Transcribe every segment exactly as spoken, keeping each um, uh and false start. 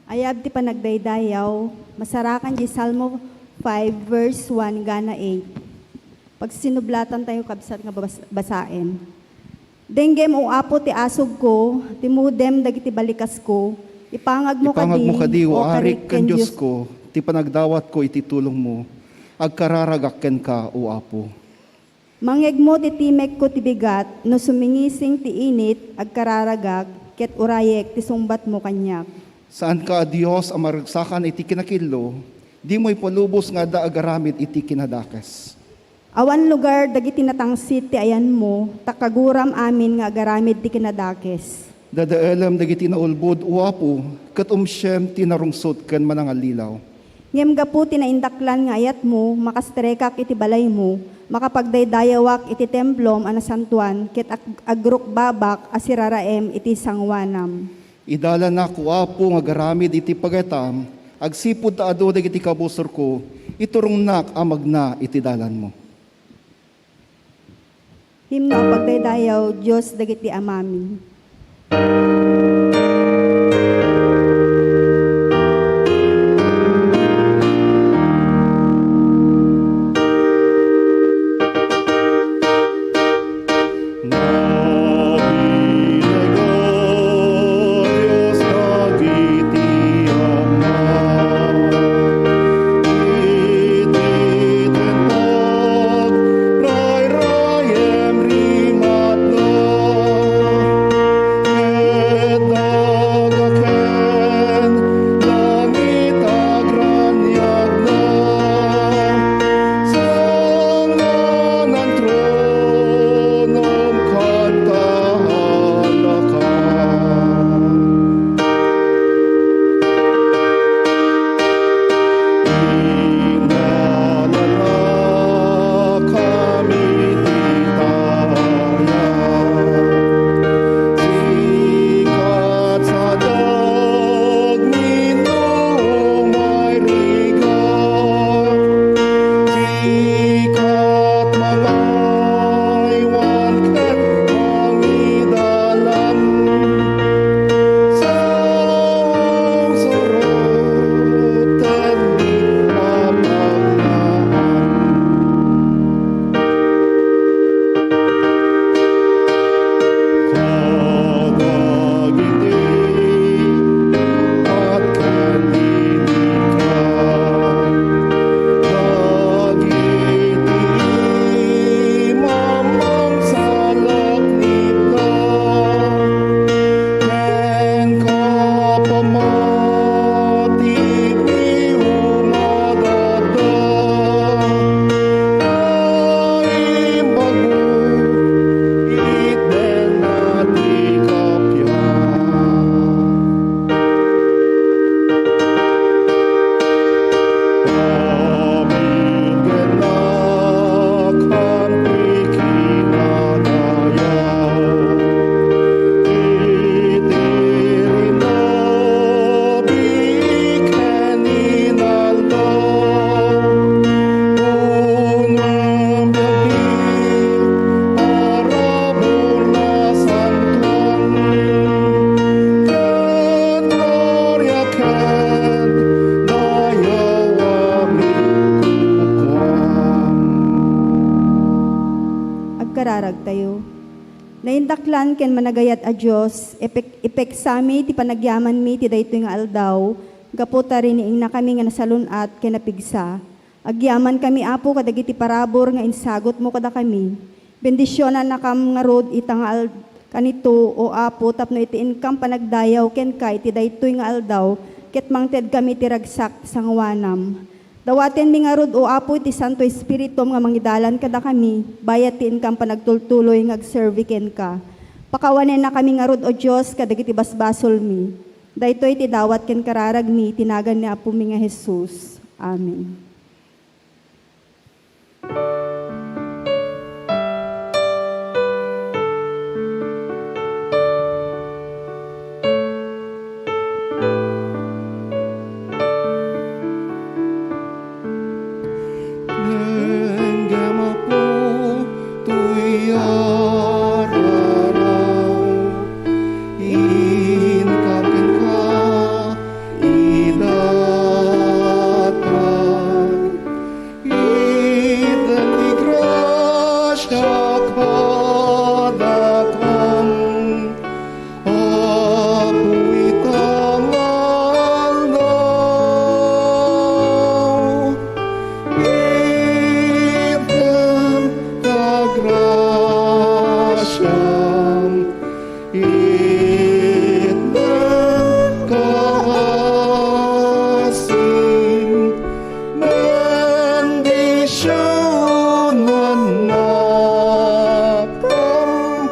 Ayab ti panagdaydayaw, masarakan di Salmo five, verse one gana eight. Pagsinublatan tayo, kabsat, nga babas-, basaen. Denggem, O Apo, ti asugko, timudem dagiti balikasko, ipangagmo Ipangagmo kadi, kadi, O O Arik ken Diosko, ti panagdawatko iti tulongmo. Agkararagak kenka, O Apo. Mangngegmo ti timekko ti bigat, no sumingising ti init, agkararagak, ket urayek ti sungbatmo kaniak. Saanka a Dios a maragsakan iti kinakillo, dimo ipalubos nga adda agaramid iti kinadakes. Awan lugar dagiti natangsit ti ayanmo, ta kaguram amin nga agaramid ti kinadakes. Dadaelem dagiti naulbod, O Apo, ket umsiem ti narungsot ken manangallilaw. Ngem gapu ti naindaklan nga ayatmo, makastrekak iti balaymo, makapagdaydayawak iti templom a nasantoan, ket ag-, agrukbabak a siraraem iti sangoanam. Idalanak, O Apo, nga agaramid iti pagayatam, agsipud ta adu dagiti kabusorko, iturongnak a magna iti dalanmo. Himno a pagdaydayaw, Dios dagiti amami. Managlan ken managayat a Dios, ipek-, ipeksami ti panagyamanmi ti daytoy nga aldaw, gapu ta riniingnakami nga nasalun-at ken napigsa. Agyamankami, Apo, kadagiti parabur nga insagutmo kadakami. Bendisionannakam ngarud ita nga al-, kanito, O Apo, tapno iti inkam panagdayaw kenka iti daytoy nga aldaw, ket mangtedkami ti ragsak ti sanguanam. Dawatenmi ngarud, O Apo, iti Santo Espiritum nga mangidalan kadakami, bayat ti inkam panagtultuloy nga agserbi kenka. Pakawanennakami ngarud, O Dios, kadagiti basbasolmi. Daytoy ti dawat ken kararagmi iti nagan ni Apomi nga Jesus. Amen. Nenggem, Apo, toy a raraw, inkam kenka idatag. Itdan ti grasia kadakam, Apo, ita nga aldaw. Itdan ta grasiam, itdan kaasim, bendisionannakam,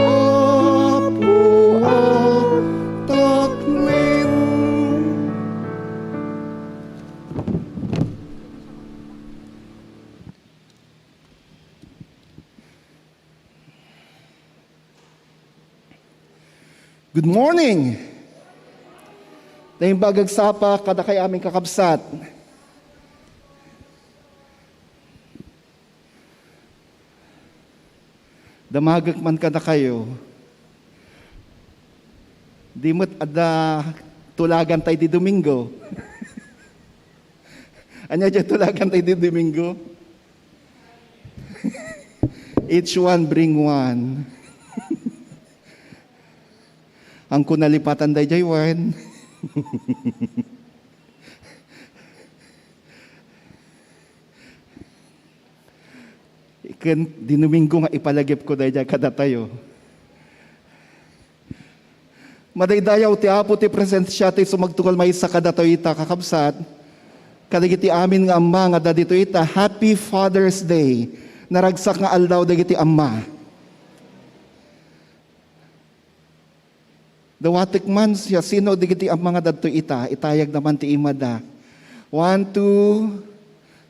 Apo a takneng. Good morning! Naimbag agsapa kadakay amin kakabsat. Damagek man kadakayo. Di met adda tulagan tay di Domingo. Ania diay tulagan tay di Domingo? Each one bring one. Haanko nalipatan daydiay wen. Ken di Domingo nga ipalagipko daydiay kadatayo. Madaydayaw ti Apo ti presensia ti sumagtunggal maysa kadatayo ita, kakabsat. Kadagiti amin nga amma nga adda ditoy ita, Happy Father's Day. Naragsak nga aldaw dagiti amma. Dawatek man siasino dagiti amma nga adda ditoy ita, itayagda man ti imada. One, two,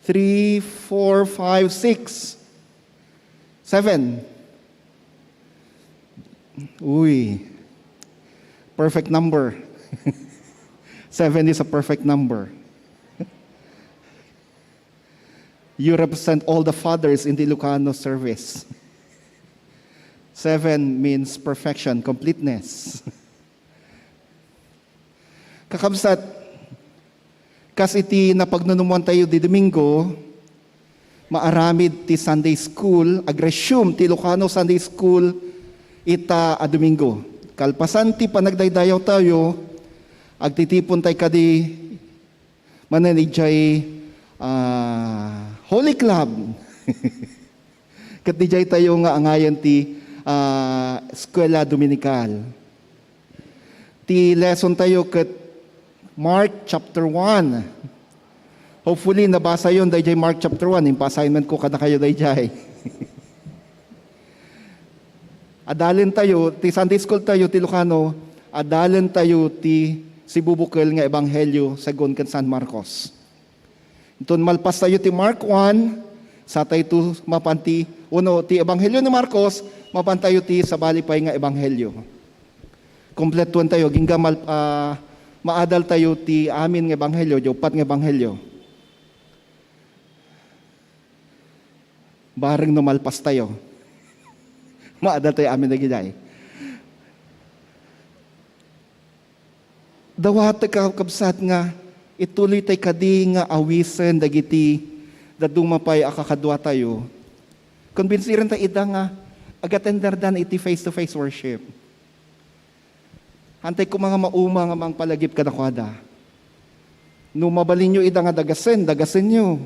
three, four, five, six. Seven. Uy. Perfect number. Seven is a perfect number. You represent all the fathers in the Ilocano service. Seven means perfection, completeness. Kakabsat, kas iti napagnunumoantayo di Domingo, maaramid ti Sunday School, agresume ti Ilocano Sunday School ita a Domingo. Kalpasan ti panagdaydayawtayo, agtitipontay kadi manen idiay, ah, Holy Club. Ket didiay tayo nga angayen ti, ah, Eskuela Dominical. Ti lesson tayo ket Mark chapter one. Hopefully, nabasayon daydiay Mark chapter one. Impa-assignment ko kadakayo daydiay. Adalen tayo, ti Sunday school tayo, ti Ilocano, adalen tayo ti sibubukel nga ebanghelio segun ken San Marcos. Inton malpas tayo ti Mark one, satayto mapan ti, uno, ti ebanghelio ni Marcos, mapan tayo ti sabali pay nga ebanghelio. Kompletuen tayo, agingga mal-, ah, maadal tayo ti amin nga ebanghelio, ti uppat nga ebanghelio. Bareng no malpas tayo. Maadal tayo amin dagidiay. Dawatek, kakabsat, nga ituloy tay kadi nga awisen dagiti dadduma pay a kakaduatayo. Konbinsiren ta ida nga Agatenderdan iti face-to-face worship. Hantay koma nga mauma nga mangpalagip kadakuada. No mabalinyo ida nga dagasen, dagasenyo.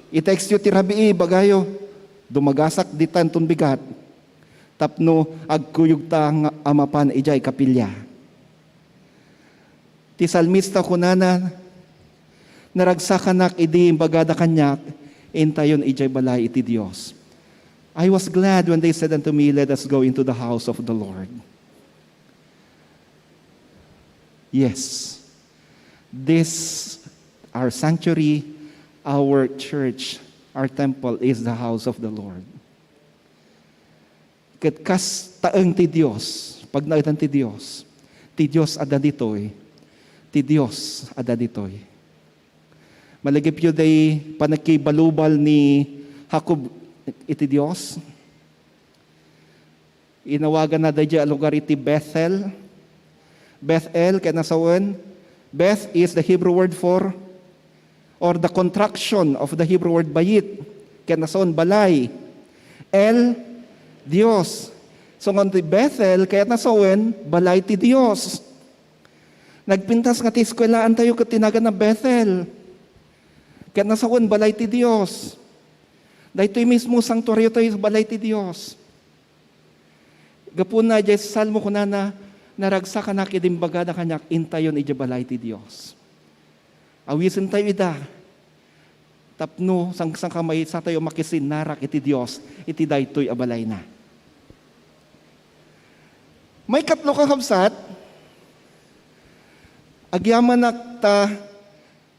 I-textyo ti rabii, ibagayo, "Dumagasak ditan ton bigat. Tapno agkuyogta nga a mapan idiay kapilya." Ti salmista kunana, "Naragsakanak idi imbagada kaniak, 'Intayon idiay balay iti Dios.' I was glad when they said unto me, 'Let us go into the house of the Lord.'" Yes, this, our sanctuary, our church, our temple is the house of the Lord. Ket kas taeng ti Dios, pagnaetan ti Dios, ti Dios adda ditoy, ti Dios adda ditoy. Malagipyo day panagkibalubal ni Jacob iti Dios. Inawaganna daydiay a lugar iti Bethel. Bethel, ket nasawen, Beth is the Hebrew word for, or the contraction of the Hebrew word bayit, ket nasawen, balay. El, Dios. So, ngan ti Bethel, ket nasawen, balay ti Dios. Nagpintas nga ti eskuelaantayo ket ti naganna Bethel. Ket nasawen, balay ti Dios. Daytoy mismo, sangtuariotayo, balay ti Dios. Gapuna, diay Salmo kunana, "Naragsakanak idi imbagada kaniak, 'Intayon idiay balay ti Dios.'" Awisentayo ida. Tapno sang-, sangkamaysatayo makisinnarak iti Dios iti daytoy a balayna. Maikatlo, kakabsat, agyamanak ta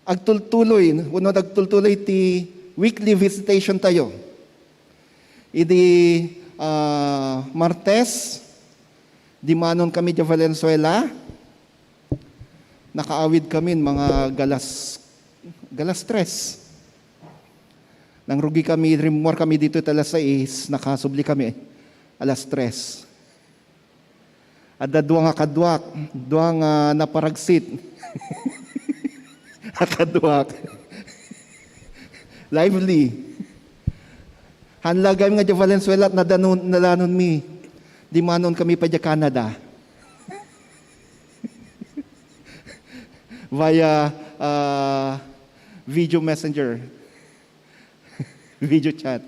agtultuloy, wenno agtultuloy ti weekly visitation tayo. Idi, ah, Martes, dimanon kami diay Valenzuela. Nakaawid kami mga galas, galas tres. Nangrugi kami, rimmuar kami dito alas sais, nakasubli kami alas tres. Adda dua nga kaduak, dua nga naparagsit. A kaduak. Lively. Hanlagaymi nga diay Valenzuela, nadanon, nadanon mi. Dimanon kami pay diay Canada. Via, ah, video messenger. Video chat.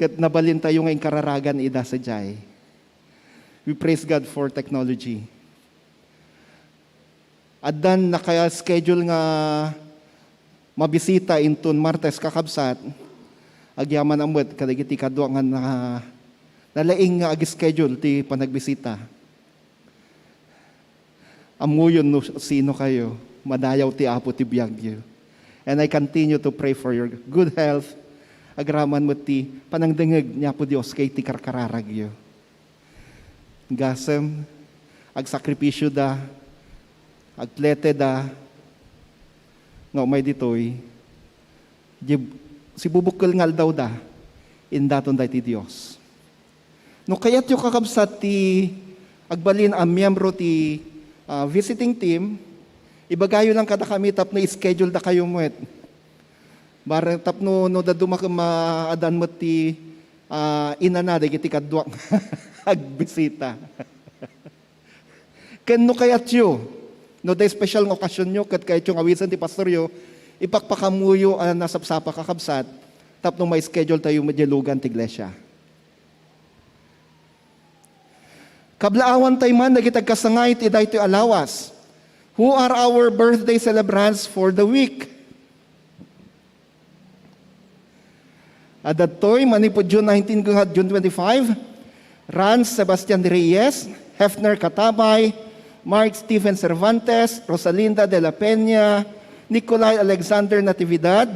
Ket nabalintayo nga inkararagan ida sadiay. We praise God for technology. Addan naka-schedule nga mabisita inton Martes, kakabsat. Agyaman ammo met kadagiti kadua nga na-, nalaing nga ag-schedule ti panagbisita. Ammoyon no sino kayo, madayaw ti Apo ti biagyo. And I continue to pray for your good health. Agraman met ti panangdengngeg ni Apo Dios ken ti karkararagyo. Gasem, agsakripisyoda, agpleteda, nga umay ditoy, di, sibubukkel nga aldawda, indaton daytoy Dios. No kayatyo, kakabsat, ti agbalin a miyembro ti, ah, visiting team, ibagayo lang kadakami tapno i-schedule dakayo met. Bare-, tapno no dadduma ket maadan met ti, ah, inana dagiti kaduak nga agbisita. Ken no kayatyo, no adda special nga okasionyo ket kayatyo nga awisen ti pastoryo, ipakpakaammoyo a nasapsapa, kakabsat, tapno ma-schedule tayo met diay lugan ti iglesia. Kablaawantay man dagiti agkasangay iti daytoy a lawas. Who are our birthday celebrants for the week? Adda ditoy, manipud June nineteen hanggang June twenty-five, Rans Sebastian de Reyes, Hefner Katabay, Mark Stephen Cervantes, Rosalinda de la Peña, Nicolai Alexander Natividad,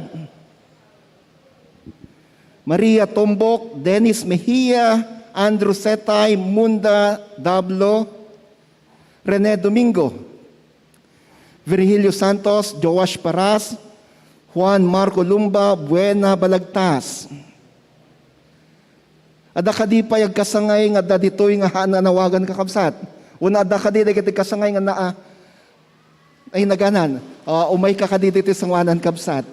Maria Tombok, Dennis Mejia, Andrew Setay, Munda Dablo, Rene Domingo, Virgilio Santos, Joash Paras, Juan Marco Lumba, Buena Balagtas. Adda kadi pay agkasangay nga adda ditoy nga haan a nawagan, kakabsat? Wenno adda kadi dagiti agkasangay nga naa-, ay, naganan. Ah, umayka kadi ditoy sangoanan, kabsat.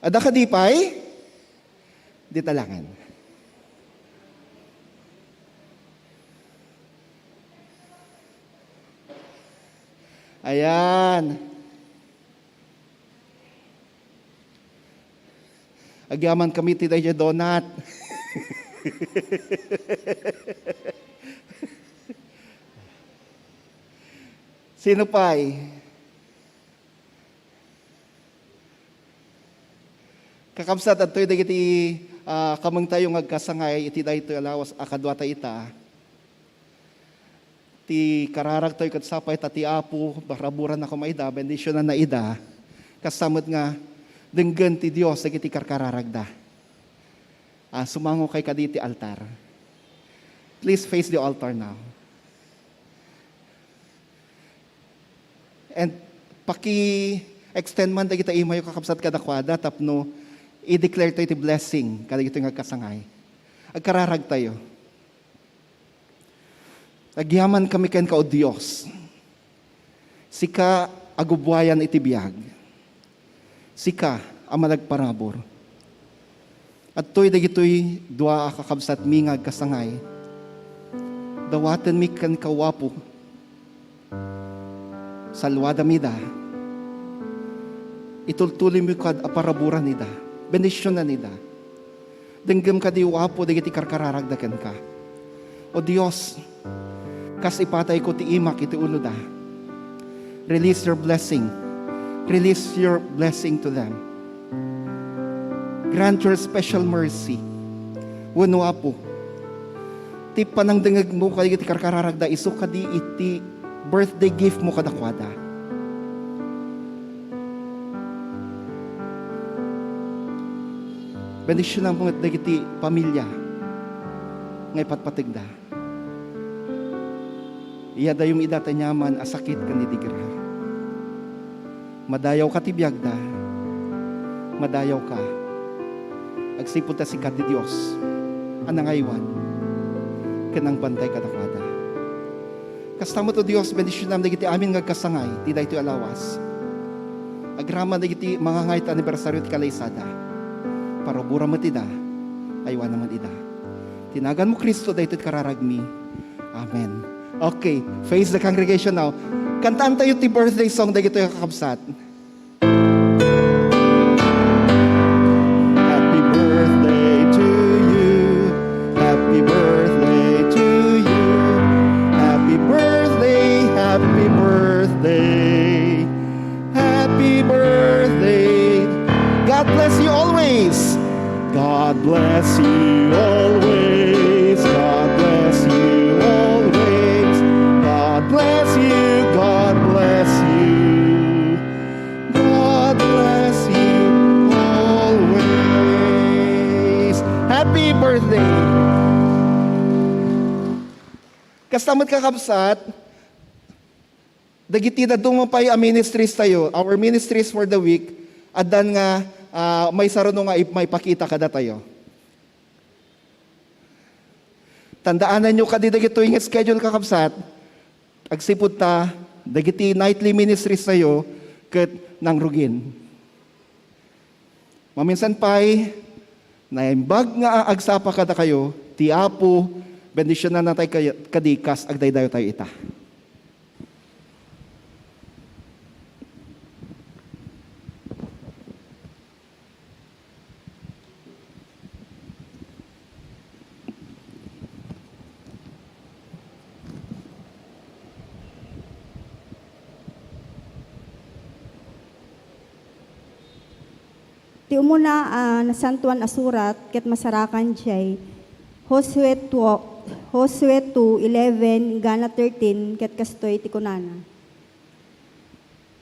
Adda kadi pay? Dita laengen. Ayan. Agyamankami ti daydiay donut. Sino pay? Kakabsat, adtoy dagiti, ah, kamengtayo nga agkasangay iti daytoy a lawas a kaduatayo ita. Ti kararagtayo ket sapay ta ti Apo, paraburanna koma ida, bendisionanna ida. Kasta met nga, denggen ti Dios dagiti karkararagda. Ah, sumangokay kadi iti altar. Please face the altar now. And paki-extend man dagiti imayo, kakabsat, kadakuada tapno i-declare tayo ti blessing kadagitoy nga agkasangay. Agkararagtayo. Agyamankami kenka, O Dios. Sika a gubbuayan iti biag. Sika a managparabur. Adtoy dagitoy dua a kakabsatmi nga agkasangay. Dawatenmi kenka, O Apo. Saluadam ida. Itultuloymo kad a paraburan ida. Bendisionan ida. Denggem kadi, O Apo, dagiti karkararagda kenka. O Dios, kas ipatayko ti imak iti uloda. Release your blessing. Release your blessing to them. Grant your special mercy. Wenno, Apo, ti panangdengngegmo kadagiti karkararagda isu kadi iti birthday giftmo kadakuada. Bendisionanmo met dagiti pamilia nga ipatpategda. Iyadayom ida ti aniaman a sakit ken idigra. Madayawka ti biagda. Madayawka. Agsipud ta sika ti Dios a nangaywan ken nangbantay kadakuada. Kasta met, O Dios, bendisionam dagiti amin nga agkasangay ti daytoy a lawas. Agraman dagiti mangangayat anibersario ti kalaysada. Parabura met ida, aywana met ida. Ti naganmo, Cristo, daytoy ti kararagmi. Amen. Okay, face the congregation now. Kantaantayo ti birthday song dagitoy, kakabsat. Happy birthday to you. Happy birthday to you. Happy birthday, happy birthday. Happy birthday. God bless you always. God bless you always. God bless you always. God bless you. God bless you. God bless you always. Happy birthday. Kasta met, kakabsat, dagiti dadduma pay a ministries tayo, our ministries for the week, addan nga, ah, maysa runo nga ip-, maipakita kadatayo. Tandaananyo kadi dagitoy nga schedule, kakabsat, agsipud ta dagiti nightly ministries tayo ket nangrugin. Maminsan pay, naimbag nga agsapa kadakayo ti Apo, bendisionannatayo kay-, kadi kas agdaydayo tayo ita. Ti umuna a Nasantoan a Surat ket masarakan diay Josue two, Josue two eleven inggana thirteen, ket kastoy ti kunana: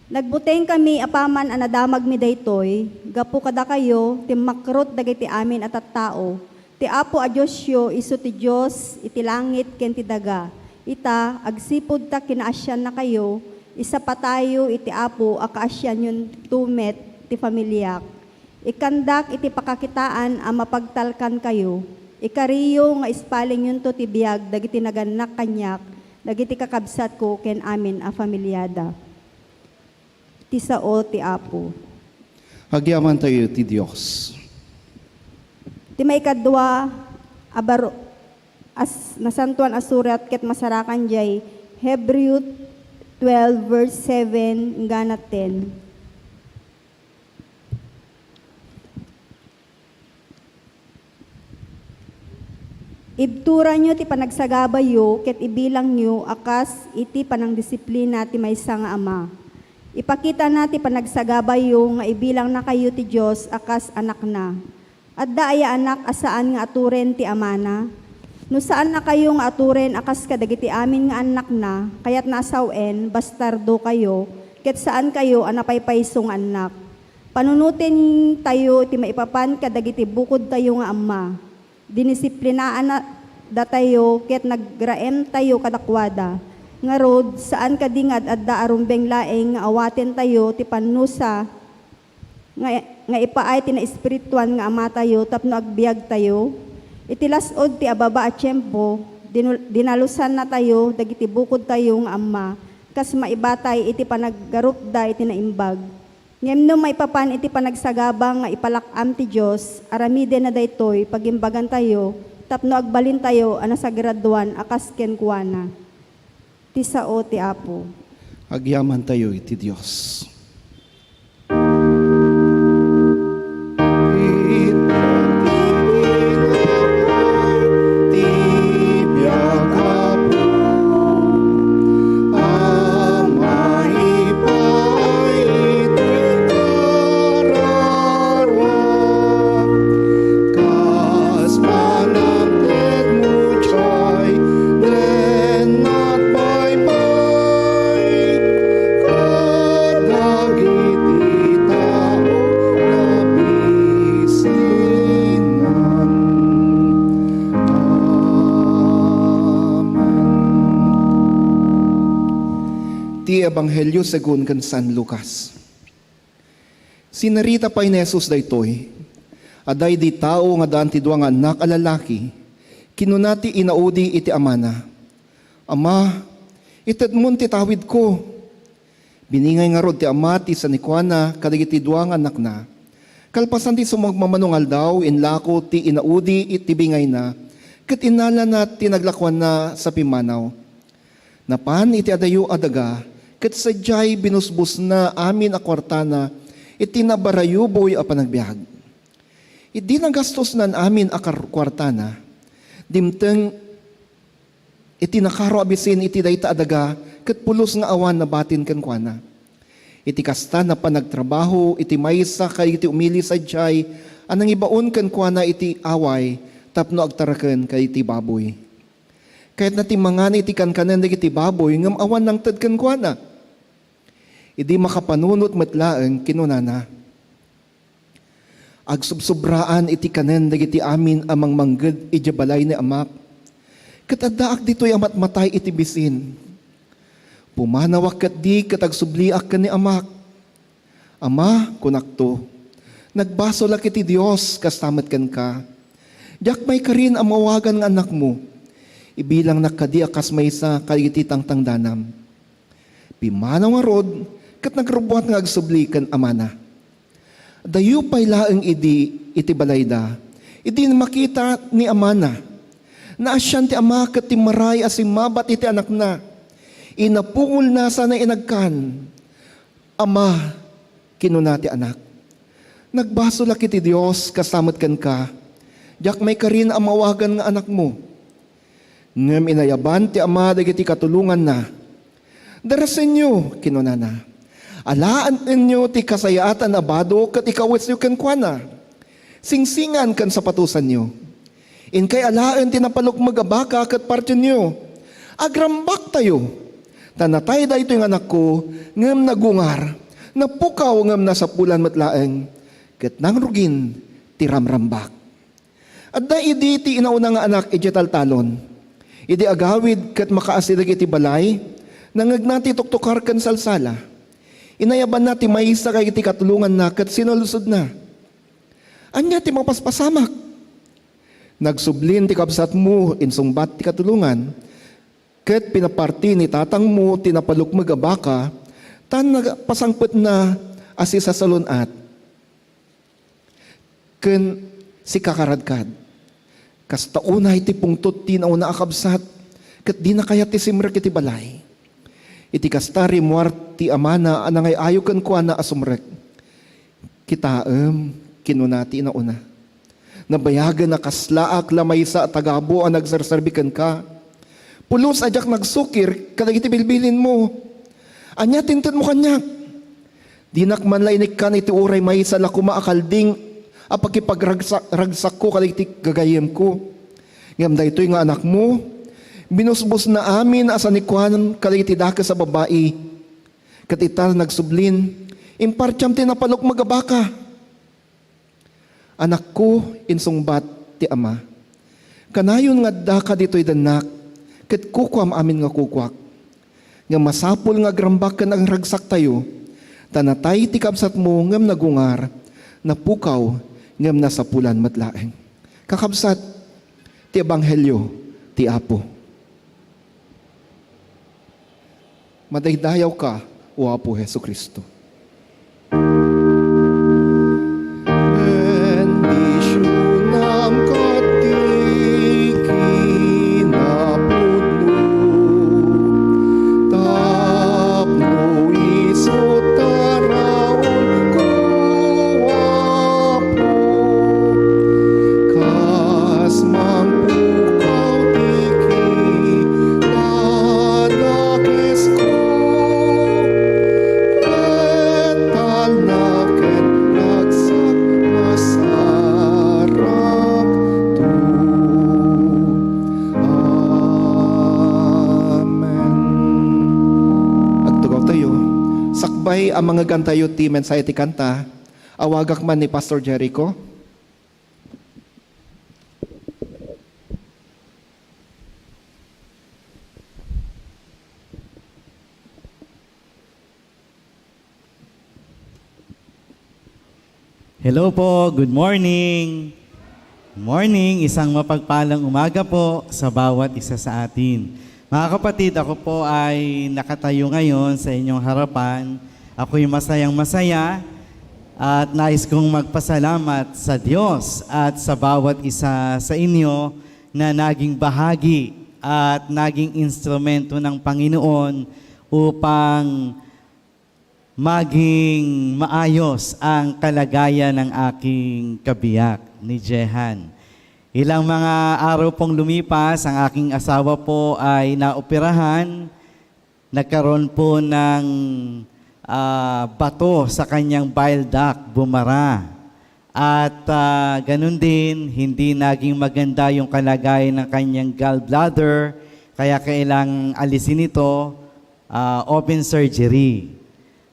Nagbutengkami apaman a nadamagmi daytoy, gapu kadakayo, timmakrot dagiti amin a tattao. Ti Apo a Diosyo isu ti Dios iti langit ken ti daga. Ita, agsipud ta kinaasiannakayo, isapatayo iti Apo a kaasianyonto met ti familiak. Ikkandak iti pakakitaan a mapagtalkankayo. Ikariyo nga ispalingyonto ti biag dagiti nagannak kaniak, dagiti kakabsatko ken amin a familiada. Ti sao ti Apo. Agyamantayo ti Dios. Ti maikadua a baro-, as-, nasantoan a surat ket masarakan jay Hebreo twelve verse seven nggana ten. Ibturanyo ti panagsagabayo ket ibilangyo a kas iti panangdisiplina ti maysa nga ama. Ipakitana ti panagsagabayo nga ibilangnakayo ti Dios a kas anakna. Adda aya anak a saan nga aturen ti amana? No saannakayo nga aturen a kas kadagiti amin nga annakna, kayatna a sawen, bastardokayo, ket saankayo a napaypayso nga annak. Panunotentayo ti maipapan kadagiti bukodtayo nga amma. Dinisiplinaandatayo ket nagraemtayo kadakuada. Ngarud, saan kadi nga ad-adda a rumbeng laeng nga awatentayo ti pannusa nga, nga ipaay ti naespirituan nga Amatayo tapno agbiagtayo? Iti las-ud ti ababa a tiempo, dinul-, dinalosannatayo dagiti bukodtayo nga amma kas maibatay iti panaggarupda iti naimbag. Ngem no maipapan iti panagsagaba nga ipalak-am ti Dios, aramidenna daytoy pagimbagantayo tapno agbalintayo a nasagradoan a kas kenkuana. Ti sao ti Apo. Agyamantayo iti Dios. Kas panangtedmo jay ken nagbaybay kadagiti tao nga bisinan. Amen. Ti Ebanghelio segun ken San Lucas. Sinarita pay ni Jesus daytoy. Adda idi tao nga addaan ti dua nga annak a lalaki. Kinuna ti inaudi iti amana, "Ama, itedmon ti tawidko." Biningay ngarud ti ama ti sanikuana kadagiti dua nga annakna. Kalpasan ti sumagmamano nga aldaw, inlako ti inaudi iti bingayna, ket innalana ti naglakoanna sa pimmanaw. Napan iti adayo a daga, ket sadiay binusbosna amin a kuartana iti nabarayuboy a panagbiag. Idi nagastosnan amin a kar-, kuartana, dimteng iti nakaro a bisin iti dayta a daga ket pulos nga awan nabatin kenkuana. Iti kasta, napan nagtrabaho iti maysa kadagiti umili sadiay a nangibaon kenkuana iti away tapno agtaraken kadagiti baboy. Kayatna ti mangan iti kankanen dagiti baboy, ngem awan nangted kenkuana. Idi makapanunot met laeng, kinunana, "Agsubsobraan iti kanen dagiti amin a mangmangged idiay balay ni amak, ket addaak ditoy a matmatay iti bisin. Pumanawak ketdi ket agsubliak ken ni amak. 'Ama,' kunakto, 'nagbasolak iti Dios, kasta met kenka. Diak maikarin a mawagan nga anakmo. Ibilangnak kadi a kas maysa kadagiti tangtangdanam.' Pimmanaw ngarud, ket nagrubbuat nga agsubli ken amana. Adayo pay laeng idi iti balayda, idi makita ni amana. Naasian ti ama ket timmaray a simmabat iti anakna. Inapulna sana inagkan. 'Ama,' kinuna ti anak, 'nagbasolak iti Dios, kasta met kenka. Diak maikarin a mawagan nga anakmo.' Ngem inayaban ti ama dagiti katulonganna. 'Darasenyo,' kinunana. 'Alaenenyo ti kasayaatan a bado ket ikawesyo kenkuana. Singsingan ken sapatosanyo. Inkay alaen ti napalukmeg a baka ket partionyo. Agrambaktayo. Ta natay daytoy nga anakko, ngem nagungar. Napukaw ngem nasapulan met laeng. Ket nangrugin ti ramrambak." Adda idi ti inauna nga anak idiay taltalon. Idi agawid ket makaasideg iti balay, nangngegna ti tuktukar ken salsala. Inayabanna ti maysa kadagiti katulonganna ket sinaludsodna, "Ania ti mapaspasamak?" "Nagsublin ti kabsatmo," insungbat ti katulongan, "ket pinaparti ni tatangmo ti napalukmeg a baka, tan napasangpetna a sisasalun-at." ken sika karadkad. Kasta unay ti pungtot ti nauna a kabsat, ket dina kayat ti simrek iti balay. Iti kasta, rimmuar ti amana a nangay-ayo kenkuana a sumrek. "Kitaem," kinuna ti nauna. "Nabayagen a kaslaak la maysa a tagabu a nagserserbi kenka. Pulos a diak nagsukir kadagiti bilbilinmo. Ania ti intedmo kaniak? Dinak man la inikkan iti uray maysa la koma a kalding a pakipagragsa-, ragsakko kadagiti gagayyemko. Ngem daytoy nga anakmo, binusbosna amin a sanikuan kadagiti dakes a babai. Ket ita, nagsublin, impartiam ti napalukmeg a baka." "Anakko," insungbat ti ama, "kanayon nga addaka ditoy dennak, ket kukuam amin nga kukuak. Ngem masapul nga agrambak ken agragsaktayo, ta natay ti kabsatmo ngem nagungar, napukaw ngem nasapulan met laeng." Kakabsat, ti ebanghelio ti Apo. Madaydayawka, O Apo Jesu-Cristo. Bendisyonam ket ti kinapudno, tapno isu taraonko, Apo, kas mangpukaw ti kinadakesko, ket talna ken ragsak masarakto. Amen. Agtugawtayo. Sakbay a mangegantayo ti mensahe ti kanta, awagak man ni Pastor Jericho. Hello po, good morning. Morning, isang mapagpalang umaga po sa bawat isa sa atin. Mga kapatid, ako po ay nakatayo ngayon sa inyong harapan. Ako'y masayang-masaya at nais kong magpasalamat sa Diyos at sa bawat isa sa inyo na naging bahagi at naging instrumento ng Panginoon upang maging maayos ang kalagayan ng aking kabiyak ni Jehan. Ilang mga araw pong lumipas, ang aking asawa po ay naoperahan. Nagkaroon po ng, ah, bato sa kanyang bile duct, bumara. At, ah, ganun din, hindi naging maganda yung kalagayan ng kanyang gallbladder, kaya kailangang alisin ito, ah, open surgery.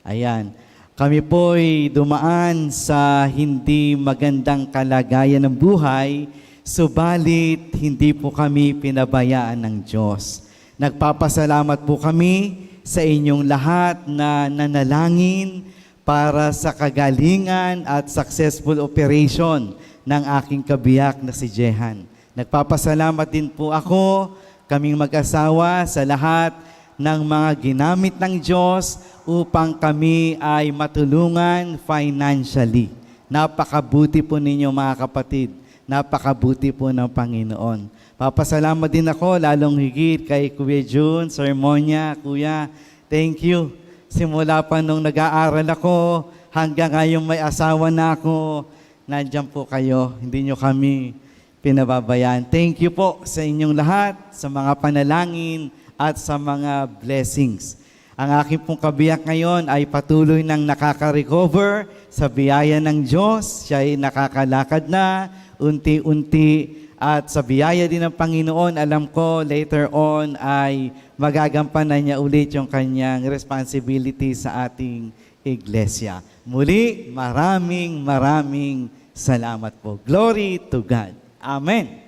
Ayan. Kami po'y dumaan sa hindi magandang kalagayan ng buhay, subalit hindi po kami pinabayaan ng Diyos. Nagpapasalamat po kami sa inyong lahat na nanalangin para sa kagalingan at successful operation ng aking kabiyak na si Jehan. Nagpapasalamat din po ako, kaming mag-asawa, sa lahat ng mga ginamit ng Diyos upang kami ay matulungan financially. Napakabuti po ninyo, mga kapatid. Napakabuti po ng Panginoon. Papasalamat din ako, lalong higit kay Kuya Jun, Sermonia, Kuya, thank you. Simula pa nung nag-aaral ako, hanggang ngayong may asawa na ako, nandiyan po kayo. Hindi nyo kami pinababayaan. Thank you po sa inyong lahat, sa mga panalangin at sa mga blessings. Ang aking pong kabiyak ngayon ay patuloy nang nakaka-recover sa biyaya ng Diyos. Siya ay nakakalakad na unti-unti at sa biyaya din ng Panginoon, alam ko later on ay magagampanan niya ulit yung kanyang responsibility sa ating iglesia. Muli, maraming, maraming salamat po. Glory to God. Amen.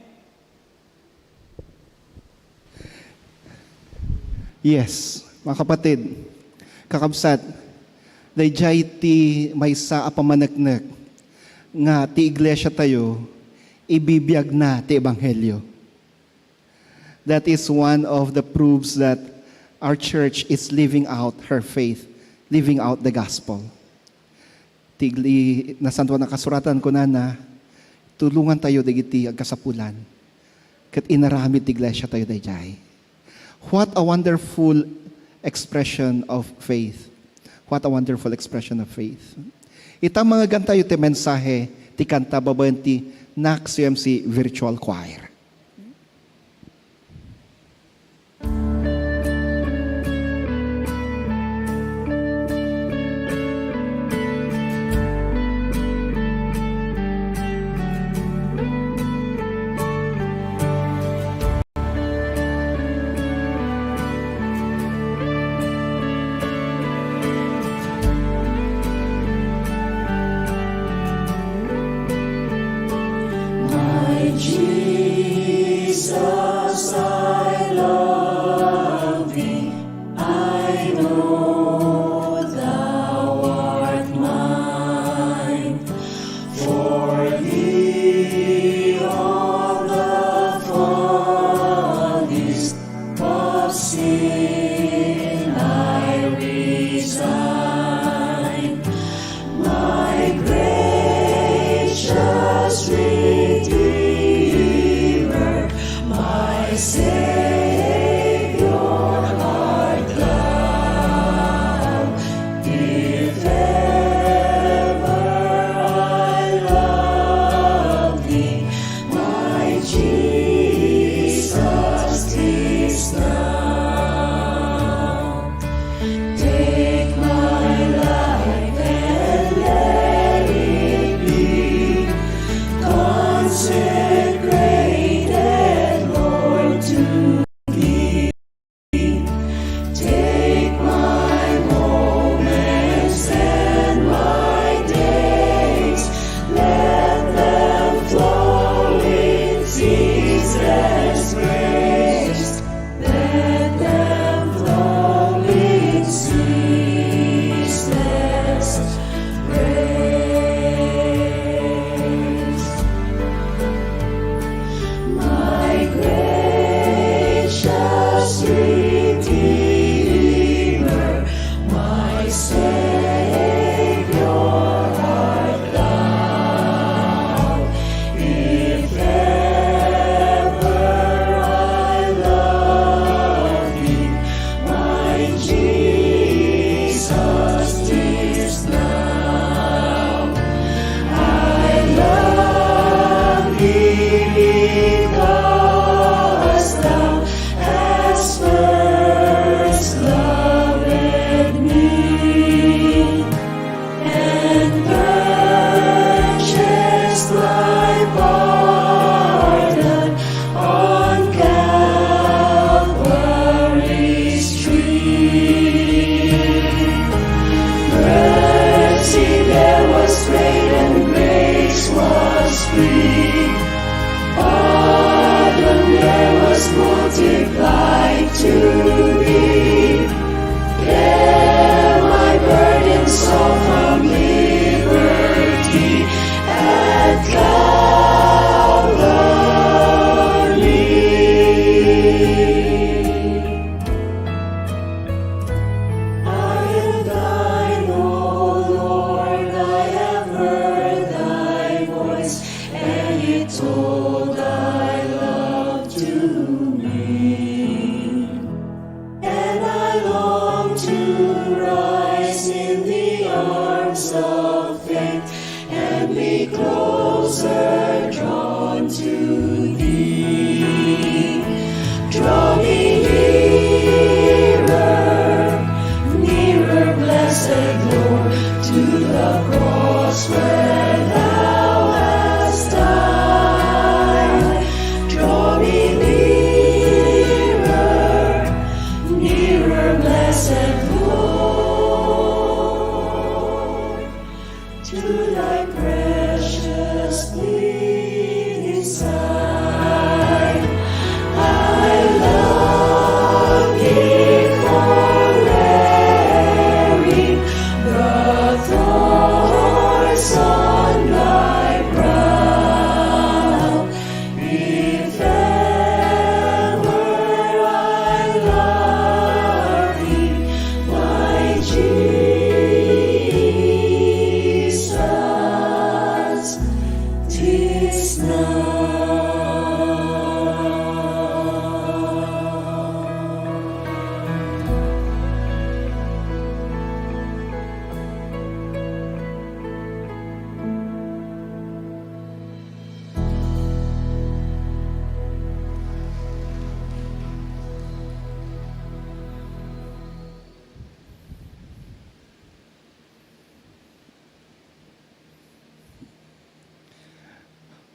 Yes, mga kapatid, kakabsat, daydiay ti maysa a pammaneknek nga ti iglesia tayo, ibibiag na ti ebanghelio. That is one of the proofs that our church is living out her faith, living out the gospel. Ti igli-, Nasantoan a Kasuratan, kunana, tulongantayo dagiti agkasapulan ket inaramid ti iglesiatayo daydiay. What a wonderful expression of faith. What a wonderful expression of faith. Ita, mangngegantayo ti mensahe ti kanta babaen ti Nax U M C Virtual Choir. My Jesus, I love thee. I know thou art mine. For thee all the follies of sin I resign. My gracious Redeemer, my Savior art thou. If ever I love thee, my Jesus, tis now. Take my life and let it be consecrated, Lord, to thee. Take my moments and my days, let them flow in ceaseless praise. Let them flow in ceaseless praise. My gracious Redeemer, my Savior art thou. If ever I love thee, my Jesus, tis now. I love thee because thou hast first loved me and purchased my pardon on Calvary's tree. Mercy there was great and grace was free. Pardon there was multiplied to me. There my burdens all found liberty at Calvary. I am thine, O Lord, I have heard thy voice, and it told thy love to me. And I long to rise in the arms of faith and be closer drawn to thee. Draw me nearer, nearer, blessed Lord, to the cross where thou hast died. Draw me nearer, nearer, blessed Lord, to thy precious bleeding side. I love thee for wearing the thorns on thy brow. If ever I love thee, my Jesus, tis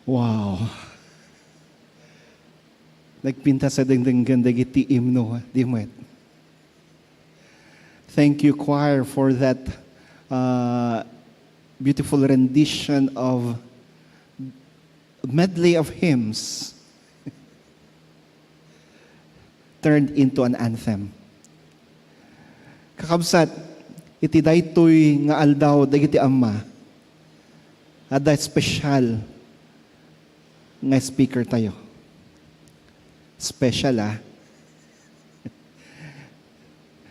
Wow. Nagpintas a dengdenggen dagiti himno, di met? Thank you, choir, for that, uh, beautiful rendition of medley of hymns turned into an anthem. Kakabsat, iti daytoy nga aldaw dagiti Ama, adda special nga speaker tayo. Special, ah.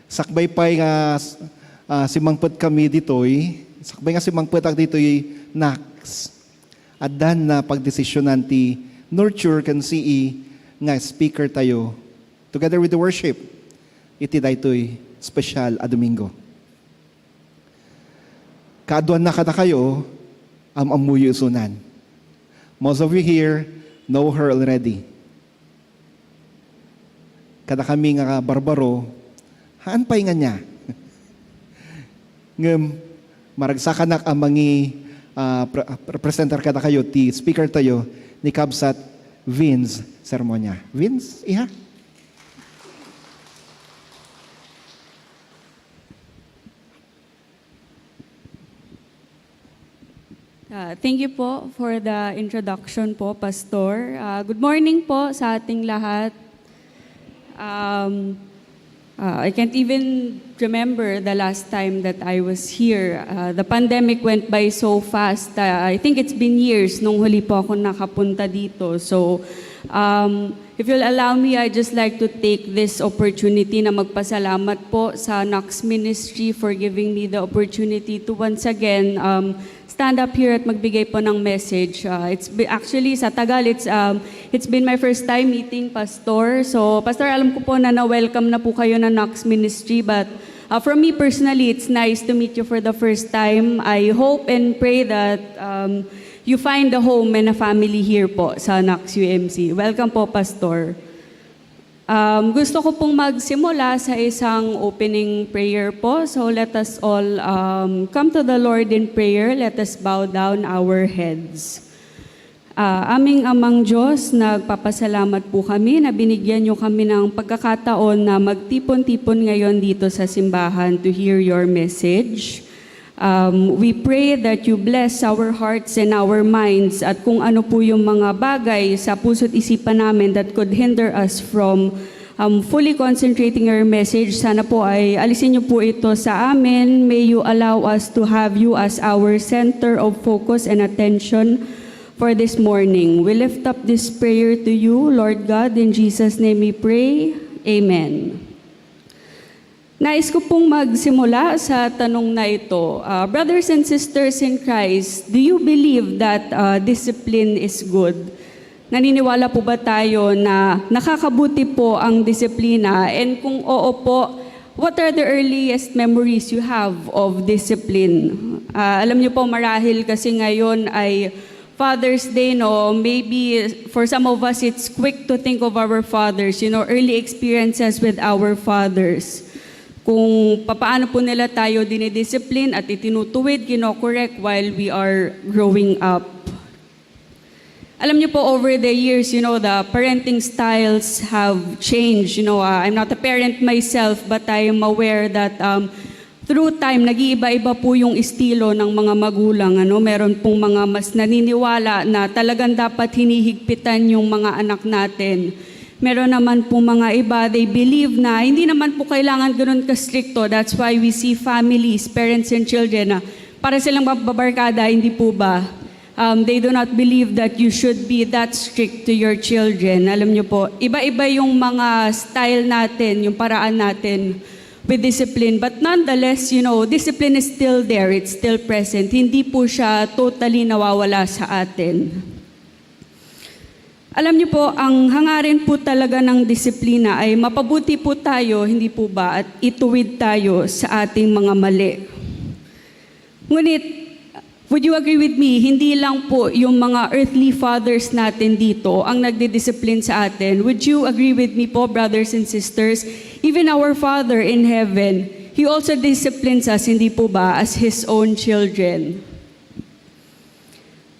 Sakbay pay nga, ah, simangpet kami ditoy, sakbay nga simangpetak ditoy, Nax, addan na pagdesisionan ti Nurture ken C E nga speaker tayo, together with the worship, iti daytoy special a Domingo. Kaaduanna kadakayo, am-ammoyo isunan. Most of you here know her already. Kadakami nga barbaro, haan pay nga nia. Ngem, maragsakanak a mangi, ah, pre-, ah, presentar kadakayo ti speaker tayo ni Kabsat Vince Sermonia. Vince, iha? Ah, thank you po for the introduction po, Pastor. Ah, good morning po sa ating lahat. Um, ah, I can't even remember the last time that I was here. Ah, the pandemic went by so fast. Ah, I think it's been years nung huli po ako nakapunta dito. So, um, if you'll allow me, I'd just like to take this opportunity na magpasalamat po sa Knox Ministry for giving me the opportunity to once again, um, stand up here at magbigay po ng message. Uh, it's be-, actually, sa Tagal, it's, um, it's been my first time meeting Pastor. So, Pastor, alam ko po na na-welcome na po kayo ng Knox Ministry, but, uh, from me personally, it's nice to meet you for the first time. I hope and pray that, um, you find a home and a family here po sa Knox U M C. Welcome po, Pastor. Um, gusto ko pong magsimula sa isang opening prayer po. So let us all, um, come to the Lord in prayer. Let us bow down our heads. Ah, aming Amang Diyos, nagpapasalamat po kami na binigyan niyo kami ng pagkakataon na magtipon-tipon ngayon dito sa simbahan to hear your message. Um, we pray that you bless our hearts and our minds at kung ano po yung mga bagay sa puso't isipan namin that could hinder us from, um, fully concentrating your message. Sana po ay alisin niyo po ito sa amin. May you allow us to have you as our center of focus and attention for this morning. We lift up this prayer to you, Lord God. In Jesus' name we pray. Amen. Nais ko pong magsimula sa tanong na ito. Ah, brothers and sisters in Christ, do you believe that, ah, discipline is good? Naniniwala po ba tayo na nakakabuti po ang disiplina? And kung oo po, what are the earliest memories you have of discipline? Ah, alam niyo po, marahil kasi ngayon ay Father's Day, no? Maybe for some of us, it's quick to think of our fathers, you know, early experiences with our fathers. Kung papaano po nila tayo dinidisiplin at itinutuwid, kinokorek while we are growing up. Alam niyo po, over the years, you know, the parenting styles have changed. You know, uh, I'm not a parent myself, but I am aware that, um, through time, nag-iiba-iba po yung estilo ng mga magulang, ano? Meron pong mga mas naniniwala na talagang dapat hinihigpitan yung mga anak natin. Meron naman po mga iba, they believe na hindi naman po kailangan ganun kastrikto. That's why we see families, parents and children, na para silang mababarkada, hindi po ba? Um, they do not believe that you should be that strict to your children. Alam niyo po, iba-iba yung mga style natin, yung paraan natin with discipline. But nonetheless, you know, discipline is still there. It's still present. Hindi po siya totally nawawala sa atin. Alam niyo po, ang hangarin po talaga ng disiplina ay mapabuti po tayo, hindi po ba? At ituwid tayo sa ating mga mali. Ngunit, would you agree with me, hindi lang po yung mga earthly fathers natin dito ang nagdidisiplin sa atin. Would you agree with me po, brothers and sisters? Even our Father in Heaven, He also disciplines us, hindi po ba, as His own children.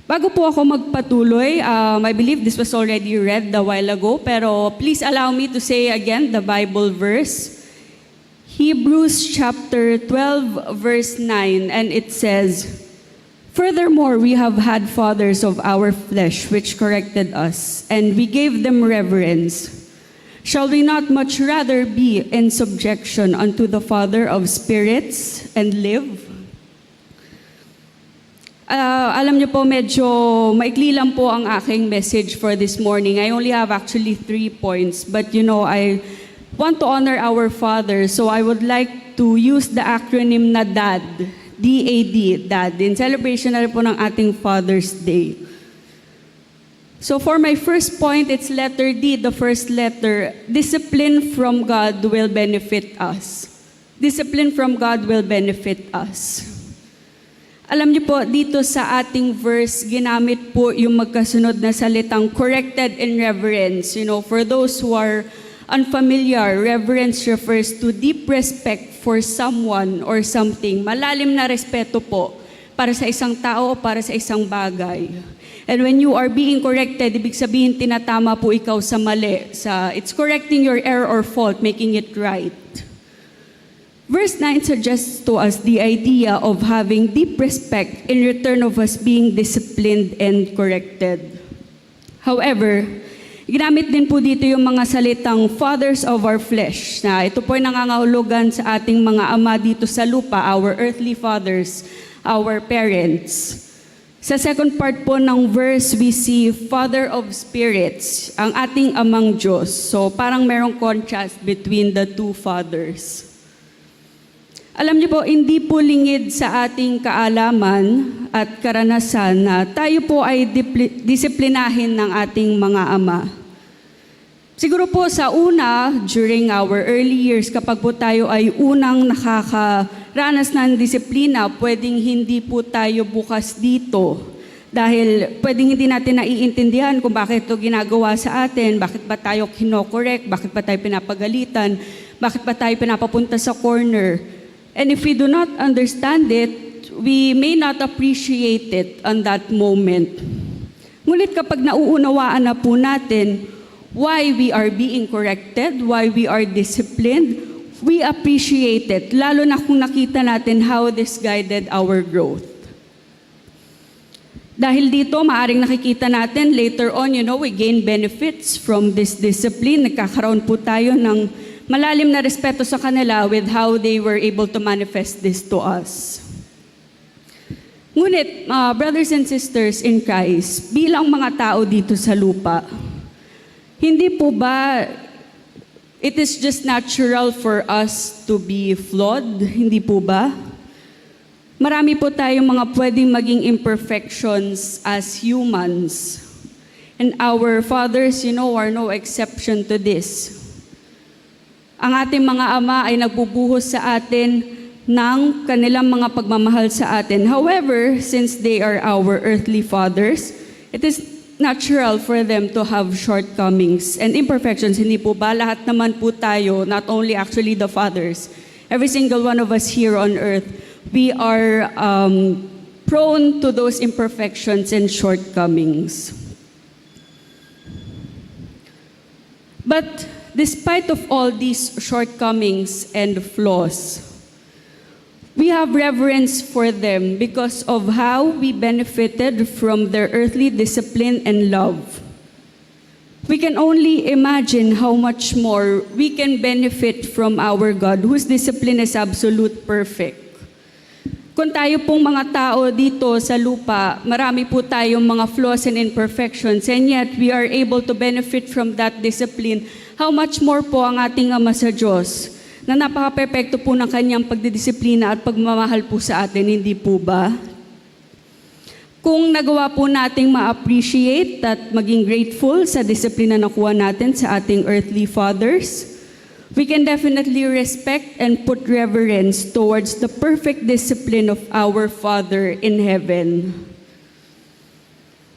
Bago po ako magpatuloy, um, I believe this was already read a while ago, pero please allow me to say again the Bible verse. Hebrews chapter twelve, verse nine, and it says, "Furthermore, we have had fathers of our flesh which corrected us, and we gave them reverence. Shall we not much rather be in subjection unto the Father of spirits and live?" Ah, alam niyo po, medyo maikli lang po ang aking message for this morning. I only have actually three points, but you know, I want to honor our fathers, so I would like to use the acronym na DAD, D A D, DAD, in celebration na rin po ng ating Father's Day. So for my first point, it's letter D, the first letter. Discipline from God will benefit us. Discipline from God will benefit us. Alam niyo po, dito sa ating verse, ginamit po yung magkasunod na salitang corrected in reverence. You know, for those who are unfamiliar, reverence refers to deep respect for someone or something. Malalim na respeto po para sa isang tao o para sa isang bagay. And when you are being corrected, ibig sabihin tinatama po ikaw sa mali. Sa, it's correcting your error or fault, making it right. Verse nine suggests to us the idea of having deep respect in return of us being disciplined and corrected. However, ginamit din po dito yung mga salitang fathers of our flesh, na ito po ay nangangahulugan sa ating mga ama dito sa lupa, our earthly fathers, our parents. Sa second part po ng verse, we see Father of Spirits, ang ating Amang Diyos. So, parang merong contrast between the two fathers. Alam niyo po, hindi po lingid sa ating kaalaman at karanasan na tayo po ay dipli-, disiplinahin ng ating mga ama. Siguro po sa una, during our early years, kapag po tayo ay unang nakakaranas ng disiplina, pwedeng hindi po tayo bukas dito. Dahil pwedeng hindi natin naiintindihan kung bakit ito ginagawa sa atin, bakit ba tayo kinokorek, bakit ba tayo pinapagalitan, bakit ba tayo pinapapunta sa corner. And if we do not understand it, we may not appreciate it on that moment. Ngunit kapag nauunawaan na po natin why we are being corrected, why we are disciplined, we appreciate it, lalo na kung nakita natin how this guided our growth. Dahil dito, maaring nakikita natin later on, you know, we gain benefits from this discipline. Nagkakaroon po tayo ng malalim na respeto sa kanila with how they were able to manifest this to us. Ngunit, ah, brothers and sisters in Christ, bilang mga tao dito sa lupa, hindi po ba it is just natural for us to be flawed? Hindi po ba? Marami po tayong mga pwedeng maging imperfections as humans. And our fathers, you know, are no exception to this. Ang ating mga ama ay nagbubuhos sa atin ng kanilang mga pagmamahal sa atin. However, since they are our earthly fathers, it is natural for them to have shortcomings and imperfections. Hindi po ba? Lahat naman po tayo, not only actually the fathers, every single one of us here on earth, we are, um, prone to those imperfections and shortcomings. But despite of all these shortcomings and flaws, we have reverence for them because of how we benefited from their earthly discipline and love. We can only imagine how much more we can benefit from our God, whose discipline is absolute perfect. Kung tayo pong mga tao dito sa lupa, marami po tayong mga flaws and imperfections, and yet we are able to benefit from that discipline. How much more po ang ating Ama sa Diyos, na napakaperpekto po ng kanyang pagdidisiplina at pagmamahal po sa atin, hindi po ba? Kung nagawa po nating ma-appreciate at maging grateful sa disiplina na nakuha natin sa ating earthly fathers, we can definitely respect and put reverence towards the perfect discipline of our Father in Heaven.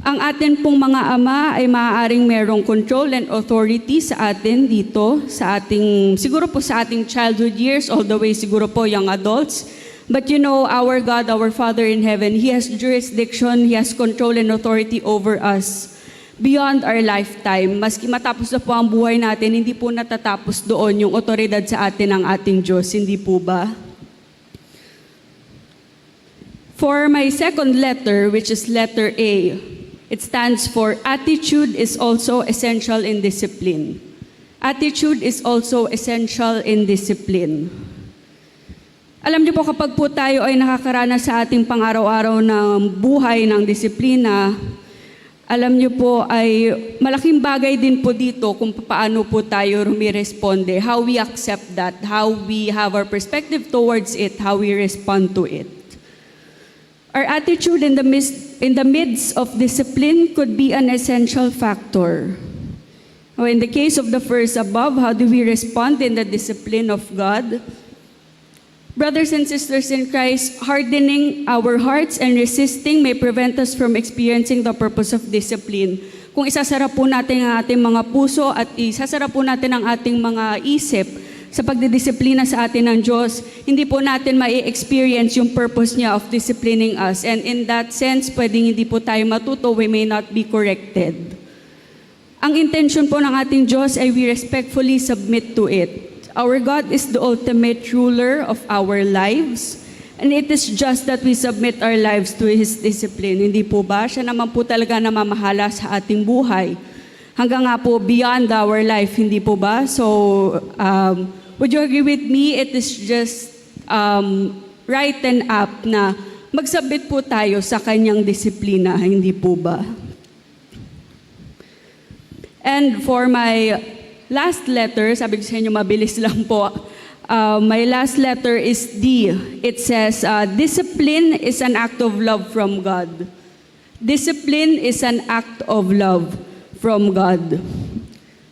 Ang atin pong mga ama ay maaaring merong control and authority sa atin dito, sa ating, siguro po sa ating childhood years, all the way siguro po young adults. But you know, our God, our Father in Heaven, He has jurisdiction, He has control and authority over us beyond our lifetime. Maski matapos na po ang buhay natin, hindi po natatapos doon yung otoridad sa atin ng ating Diyos, hindi po ba? For my second letter, which is letter A, it stands for attitude is also essential in discipline. Attitude is also essential in discipline. Alam niyo po, kapag po tayo ay nakakaranas sa ating pang-araw-araw na buhay ng disiplina, alam niyo po, ay malaking bagay din po dito kung paano po tayo rumiresponde, how we accept that, how we have our perspective towards it, how we respond to it. Our attitude in the midst, in the midst of discipline could be an essential factor. Now, in the case of the first above, how do we respond in the discipline of God? Brothers and sisters in Christ, hardening our hearts and resisting may prevent us from experiencing the purpose of discipline. Kung isasara po natin ang ating mga puso at isasara po natin ang ating mga isip sa pagdidisiplina sa atin ng Diyos, hindi po natin mai-experience yung purpose niya of disciplining us. And in that sense, pwedeng hindi po tayo matuto, we may not be corrected. Ang intention po ng ating Diyos ay we respectfully submit to it. Our God is the ultimate ruler of our lives, and it is just that we submit our lives to His discipline. Hindi po ba? Siya naman po talaga namamahala sa ating buhay. Hanggang nga po beyond our life, hindi po ba? So, um, would you agree with me? It is just um, right and apt na magsabit po tayo sa kanyang disiplina, hindi po ba? And for my last letter, sabi ko sa inyo, mabilis lang po. Uh, my last letter is D. It says, uh, "Discipline is an act of love from God." Discipline is an act of love from God.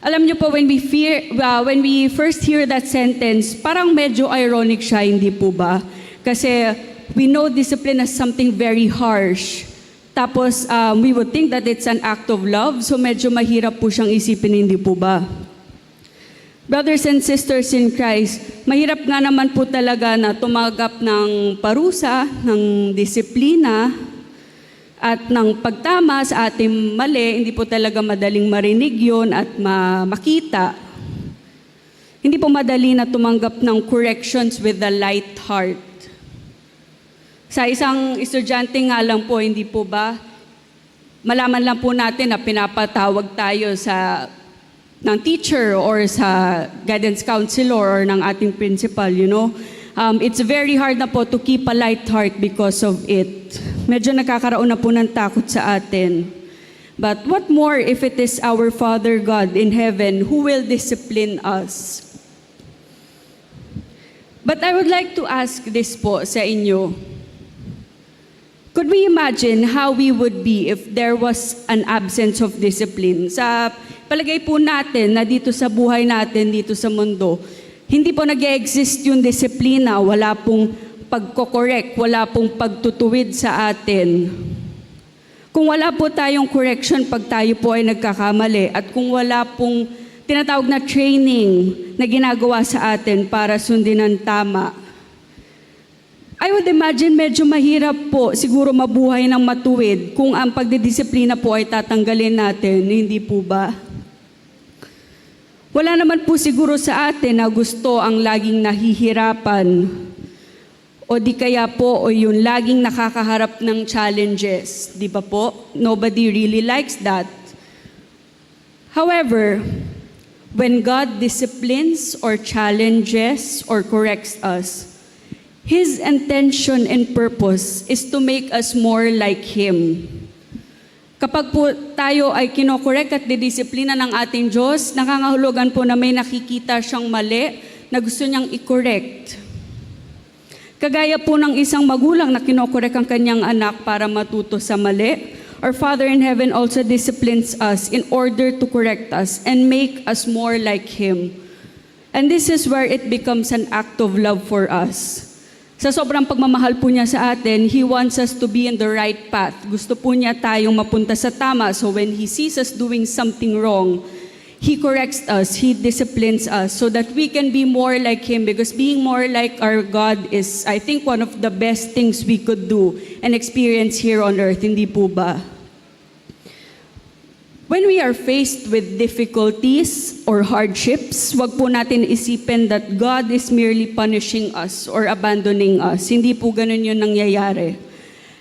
Alam niyo po, when we fear, uh, when we first hear that sentence, parang medyo ironic siya, hindi po ba? Kasi we know discipline as something very harsh. Tapos, um, we would think that it's an act of love, so medyo mahirap po siyang isipin, hindi po ba? Brothers and sisters in Christ, mahirap nga naman po talaga na tumanggap ng parusa, ng disiplina, at ng pagtama sa ating mali. Hindi po talaga madaling marinig yun at ma-, makita. Hindi po madali na tumanggap ng corrections with a light heart. Sa isang estudyante nga lang po, hindi po ba? Malaman lang po natin na pinapatawag tayo sa, ng teacher or sa guidance counselor or ng ating principal, you know. Um, it's very hard na po to keep a light heart because of it. Medyo nakakaraon na po ng takot sa atin. But what more if it is our Father God in heaven who will discipline us? But I would like to ask this po sa inyo. Could we imagine how we would be if there was an absence of discipline? Sa palagay po natin na dito sa buhay natin, dito sa mundo, hindi po nag-e-exist yung disiplina, wala pong pagkokorek, wala pong pagtutuwid sa atin. Kung wala po tayong correction pag tayo po ay nagkakamali, at kung wala pong tinatawag na training na ginagawa sa atin para sundin ang tama, I would imagine medyo mahirap po siguro mabuhay ng matuwid kung ang pagdidisiplina po ay tatanggalin natin, hindi po ba? Wala naman po siguro sa atin na gusto ang laging nahihirapan o di kaya po o yung laging nakakaharap ng challenges, di ba po? Nobody really likes that. However, when God disciplines or challenges or corrects us, His intention and purpose is to make us more like Him. Kapag po tayo ay kinokorek at didisiplina ng ating Diyos, nangangahulugan po na may nakikita siyang mali na gusto niyang i-correct. Kagaya po ng isang magulang na kinokorek ang kanyang anak para matuto sa mali, our Father in Heaven also disciplines us in order to correct us and make us more like Him. And this is where it becomes an act of love for us. Sa sobrang pagmamahal po niya sa atin, He wants us to be in the right path. Gusto po niya tayong mapunta sa tama. So when He sees us doing something wrong, He corrects us, He disciplines us so that we can be more like Him, because being more like our God is, I think, one of the best things we could do and experience here on earth, hindi po ba? When we are faced with difficulties or hardships, wag po natin isipin that God is merely punishing us or abandoning us. Hindi po ganun yung nangyayari.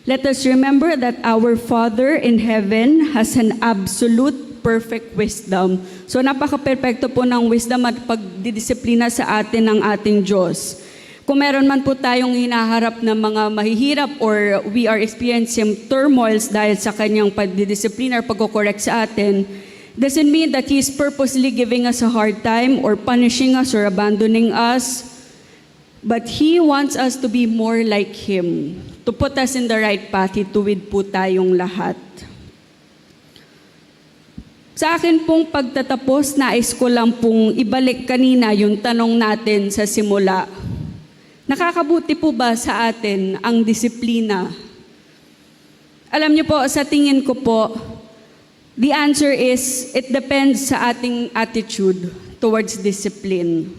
Let us remember that our Father in Heaven has an absolute perfect wisdom. So, napaka-perpekto po ng wisdom at pagdidisiplina sa atin ng ating Diyos. Kung meron man po tayong hinaharap na mga mahihirap or we are experiencing turmoils dahil sa kanyang pagdidisiplina or pagkokorek sa atin, doesn't mean that He is purposely giving us a hard time or punishing us or abandoning us. But He wants us to be more like Him, to put us in the right path. Ituwid po tayong lahat. Sa akin pong pagtatapos, nais ko lang pong ibalik kanina yung tanong natin sa simula. Nakakabuti po ba sa atin ang disiplina? Alam niyo po, sa tingin ko po, the answer is, it depends sa ating attitude towards discipline.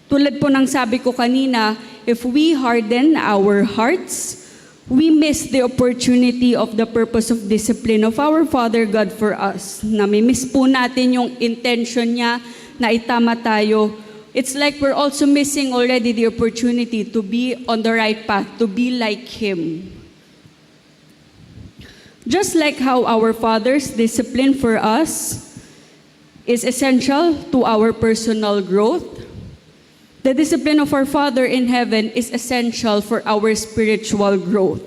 Tulad po ng sabi ko kanina, if we harden our hearts, we miss the opportunity of the purpose of discipline of our Father God for us. Nami-miss po natin yung intention niya na itama tayo. It's like we're also missing already the opportunity to be on the right path, to be like Him. Just like how our Father's discipline for us is essential to our personal growth, the discipline of our Father in Heaven is essential for our spiritual growth.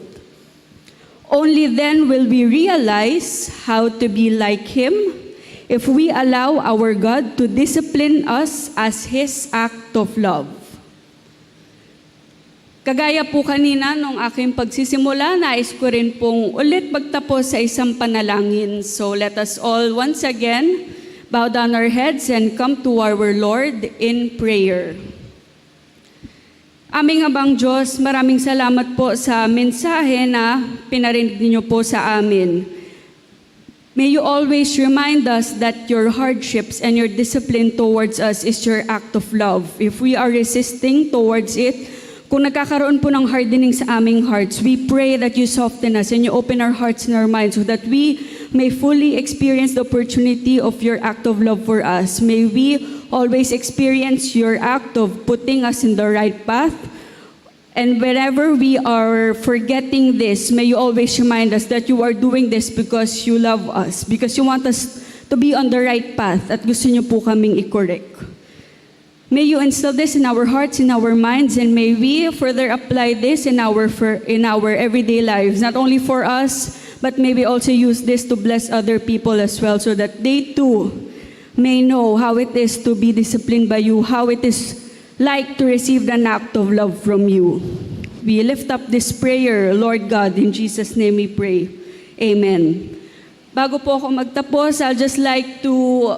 Only then will we realize how to be like Him, if we allow our God to discipline us as His act of love. Kagaya po kanina nung aking pagsisimula, nais ko rin pong ulit magtapos sa isang panalangin. So let us all once again bow down our heads and come to our Lord in prayer. Aming Amang Diyos, maraming salamat po sa mensahe na pinarinig niyo po sa amin. May you always remind us that your hardships and your discipline towards us is your act of love. If we are resisting towards it, kung nagkakaroon po ng hardening sa aming hearts, we pray that you soften us and you open our hearts and our minds so that we may fully experience the opportunity of your act of love for us. May we always experience your act of putting us in the right path. And whenever we are forgetting this, may you always remind us that you are doing this because you love us, because you want us to be on the right path at gusto niyo po kaming i-correct. May you instill this in our hearts, in our minds, and may we further apply this in our fir- in our everyday lives, not only for us, but may we also use this to bless other people as well, so that they too may know how it is to be disciplined by you, how it is like to receive an act of love from you. We lift up this prayer, Lord God, in Jesus' name we pray. Amen. Bago po ako magtapos, I'll just like to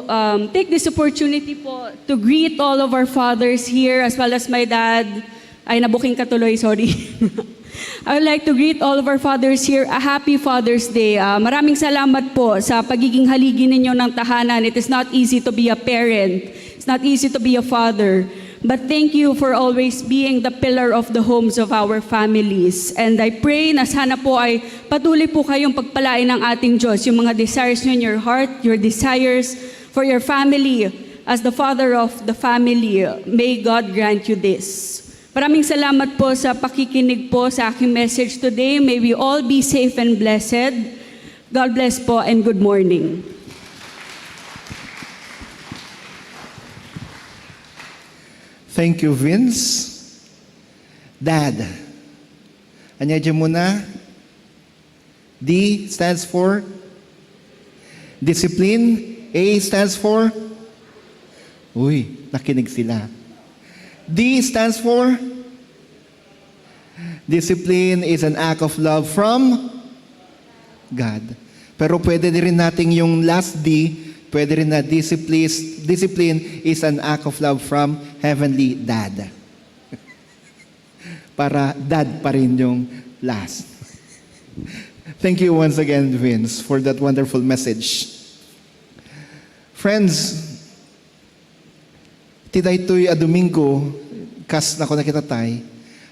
um, take this opportunity po to greet all of our fathers here as well as my dad. Ay, nabuking katuloy, sorry. I would like to greet all of our fathers here a happy Father's Day. Ah, maraming salamat po sa pagiging haligi ninyo ng tahanan. It is not easy to be a parent. It's not easy to be a father. But thank you for always being the pillar of the homes of our families. And I pray na sana po ay patuloy po kayong pagpalain ng ating Diyos, yung mga desires nyo in your heart, your desires for your family, as the father of the family. May God grant you this. Maraming salamat po sa pakikinig po sa aking message today. May we all be safe and blessed. God bless po and good morning. Thank you, Vince. Dad. Anya dyan muna? D stands for discipline. A stands for, uy, nakinig sila. D stands for Discipline is an act of love from God. Pero pwede rin nating yung last D, pwede rin na discipline, discipline is an act of love from Heavenly Dad. Para dad pa rin yung last. Thank you once again, Vince, for that wonderful message. Friends, ti daytoy a Domingo, kas na kuna kita tay,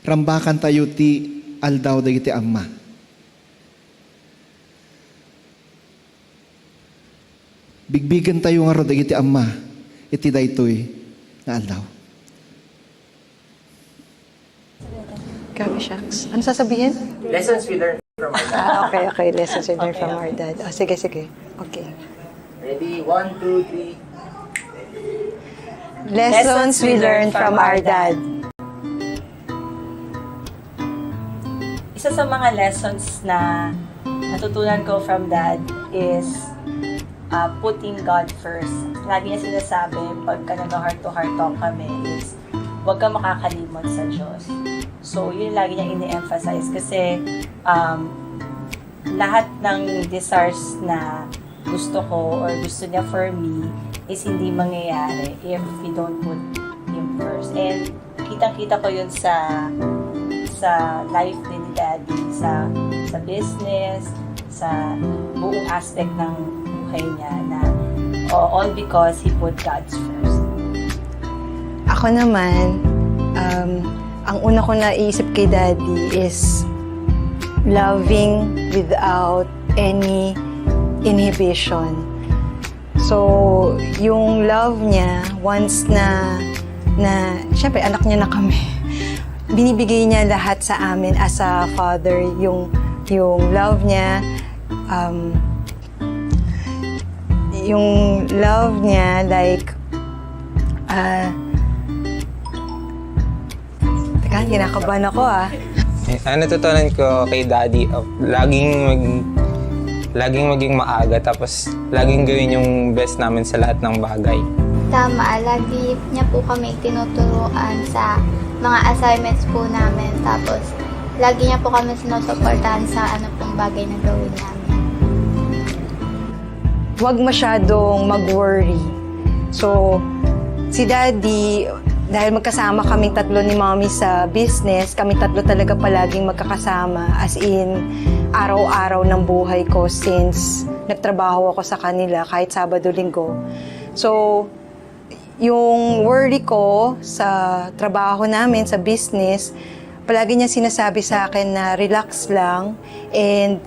rambakan tayo ti aldaw dagiti amma. Bigbigen tayo ngarud dagiti amma iti daytoy nga aldaw. Grabe, shucks. Ano sasabihin? Lessons we learn from our dad. Ah, okay, okay. Lessons we learn from our dad. Oh, sige, sige. Okay. Ready? One, two, three. Lessons we learn from our dad. Isa sa mga lessons na natutunan ko from dad is uh, putting God first. Lagi niya sinasabi pagka nag-heart to heart talk kami is huwag ka makakalimot sa Diyos. So, yun lagi niya ini-emphasize kasi um, lahat ng desires na gusto ko or gusto niya for me is hindi mangyayari if we don't put Him first. And kitang-kita ko yun sa sa life din ni Daddy, sa sa business, sa buong aspect ng buhay niya na oh, all because he put God's first. Ako naman, um, ang una ko naisip kay Daddy is loving without any inhibition. So, yung love niya, once na, na, syempre, anak niya na kami, binibigay niya lahat sa amin as a father, yung, yung love niya, um, yung love niya, like, ah, teka, kinakabahan ako ah. Eh, ang natutunan ko kay Daddy, uh, laging mag, laging maging maaga, tapos laging gawin yung best namin sa lahat ng bagay. Tama, lagi niya po kami tinuturuan sa mga assignments po namin. Tapos, lagi niya po kami sinusuportahan sa ano pong bagay na gawin namin. Huwag masyadong mag-worry. So, si Daddy, dahil magkasama kaming tatlo ni Mommy sa business, kami tatlo talaga palaging magkakasama. As in, araw-araw ng buhay ko since nagtrabaho ako sa kanila kahit Sabado, Linggo. So, yung worry ko sa trabaho namin, sa business, palagi niya sinasabi sa akin na relax lang and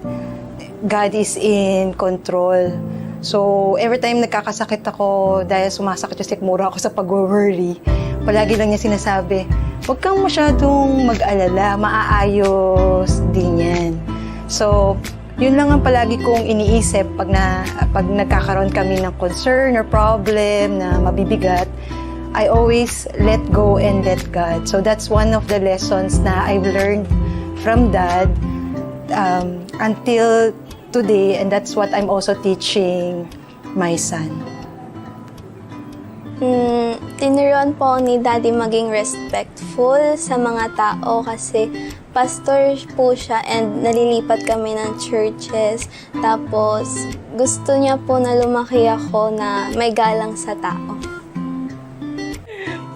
God is in control. So, every time nagkakasakit ako dahil sumasakit yung sikmura ako sa pag-worry, palagi lang niya sinasabi, "Huwag kang masyadong mag-alala, maaayos din yan." So, yun lang ang palagi kong iniisip pag, na, pag nagkakaroon kami ng concern or problem na mabibigat. I always let go and let God. So that's one of the lessons na I've learned from Dad um, until today, and that's what I'm also teaching my son. Mm, tinuruan po ni Daddy maging respectful sa mga tao kasi pastor po siya and nalilipat kami ng churches. Tapos, gusto niya po na lumaki ako na may galang sa tao.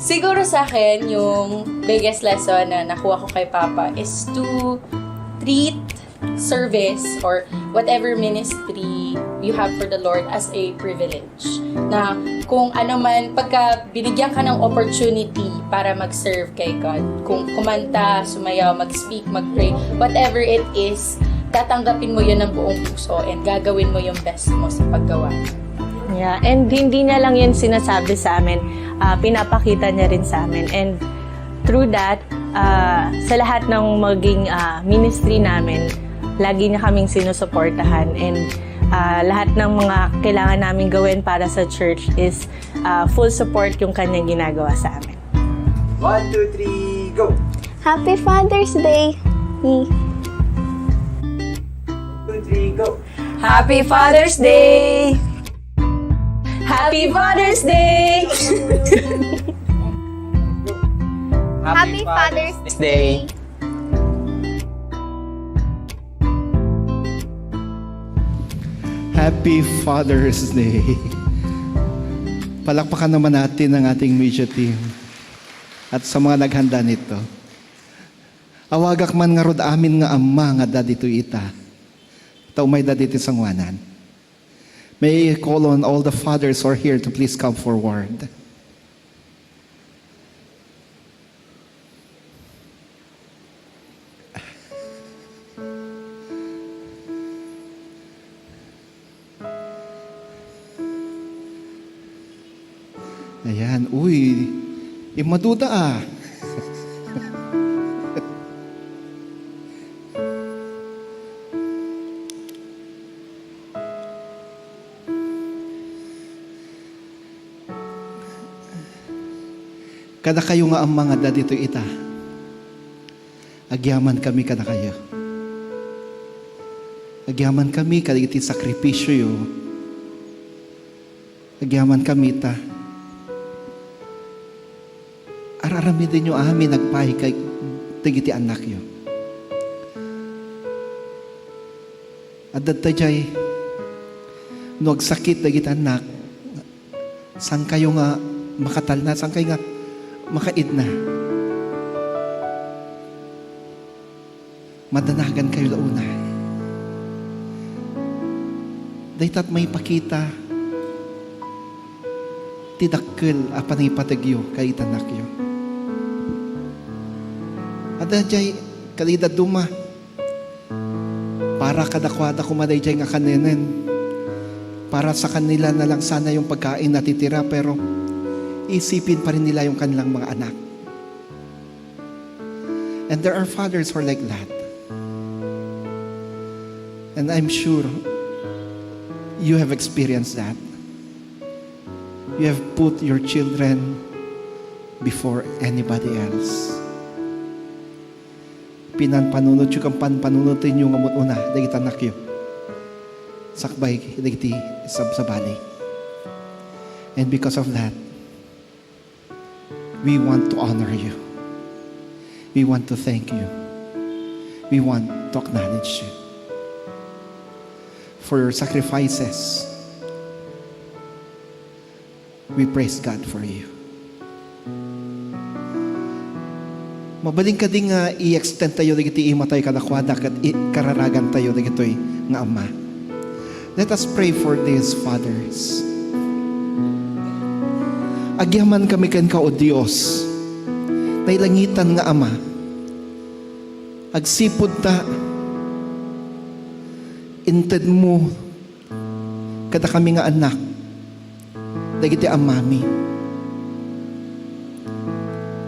Siguro sa akin, yung biggest lesson na nakuha ko kay Papa is to treat service or whatever ministry you have for the Lord as a privilege. Na kung ano man, pagka binigyan ka ng opportunity para mag-serve kay God, kung kumanta, sumayaw, mag-speak, mag-pray, whatever it is, tatanggapin mo yun ng buong puso and gagawin mo yung best mo sa paggawa. Yeah, and hindi niya lang yun sinasabi sa amin, ah, pinapakita niya rin sa amin. And through that, ah, sa lahat ng maging ah, ministry namin, lagi niya kaming sinusuportahan. And ah, lahat ng mga kailangan namin gawin para sa church is ah, full support yung kanyang ginagawa sa amin. One, two, three, go! Happy Father's Day! Two, three, go! Happy Father's Day! Happy Father's Day! Happy Father's Day! Happy Father's Day. Palakpakan naman natin ang ating media team at sa mga naghanda nito. Awagak man ngarud amin nga amma nga adda ditoy ita. Ta umayda ditoy sangoanan. May I call on all the fathers who are here to please come forward. Ayan, uy, immaduda, ah. Kadakayo nga amma nga adda ditoy ita, agyamankami kadakayo. Agyamankami kadagiti sakripisyoyo. Agyamankami ta ar-aramidenyo amin agpaay kay dagiti annakyo. Adda daydiay, no agsakit dagiti annak, saankayo nga makatalna, saankayo nga makaidna. Madanagankayo la unay. Dayta met maipakita ti dakkel a panangipategyo kadagiti annakyo. Adda daydiay kadagiti dadduma. Para kadakuada koma daydiay nga kanenen. Para sa kanila na lang sana yung pagkain natitira, pero isipin pa rin nila yung kanilang mga anak. And there are fathers who are like that. And I'm sure you have experienced that. You have put your children before anybody else. Pinanpanunotyo ken panpanunotenyo nga umut-una dagiti annakyo sakbay dagiti sabsabali. And because of that, we want to honor you. We want to thank you. We want to acknowledge you for your sacrifices. We praise God for you. Mabalin kadi nga i-extend tayo dagiti imatayo kadakuada ket i-, kararagan tayo dagitoy nga ama. Let us pray for these fathers. Agyamankami kenka, O Dios, nailangitan nga Ama. Agsipud ta, intedmo kadakami nga annak dagiti ammami.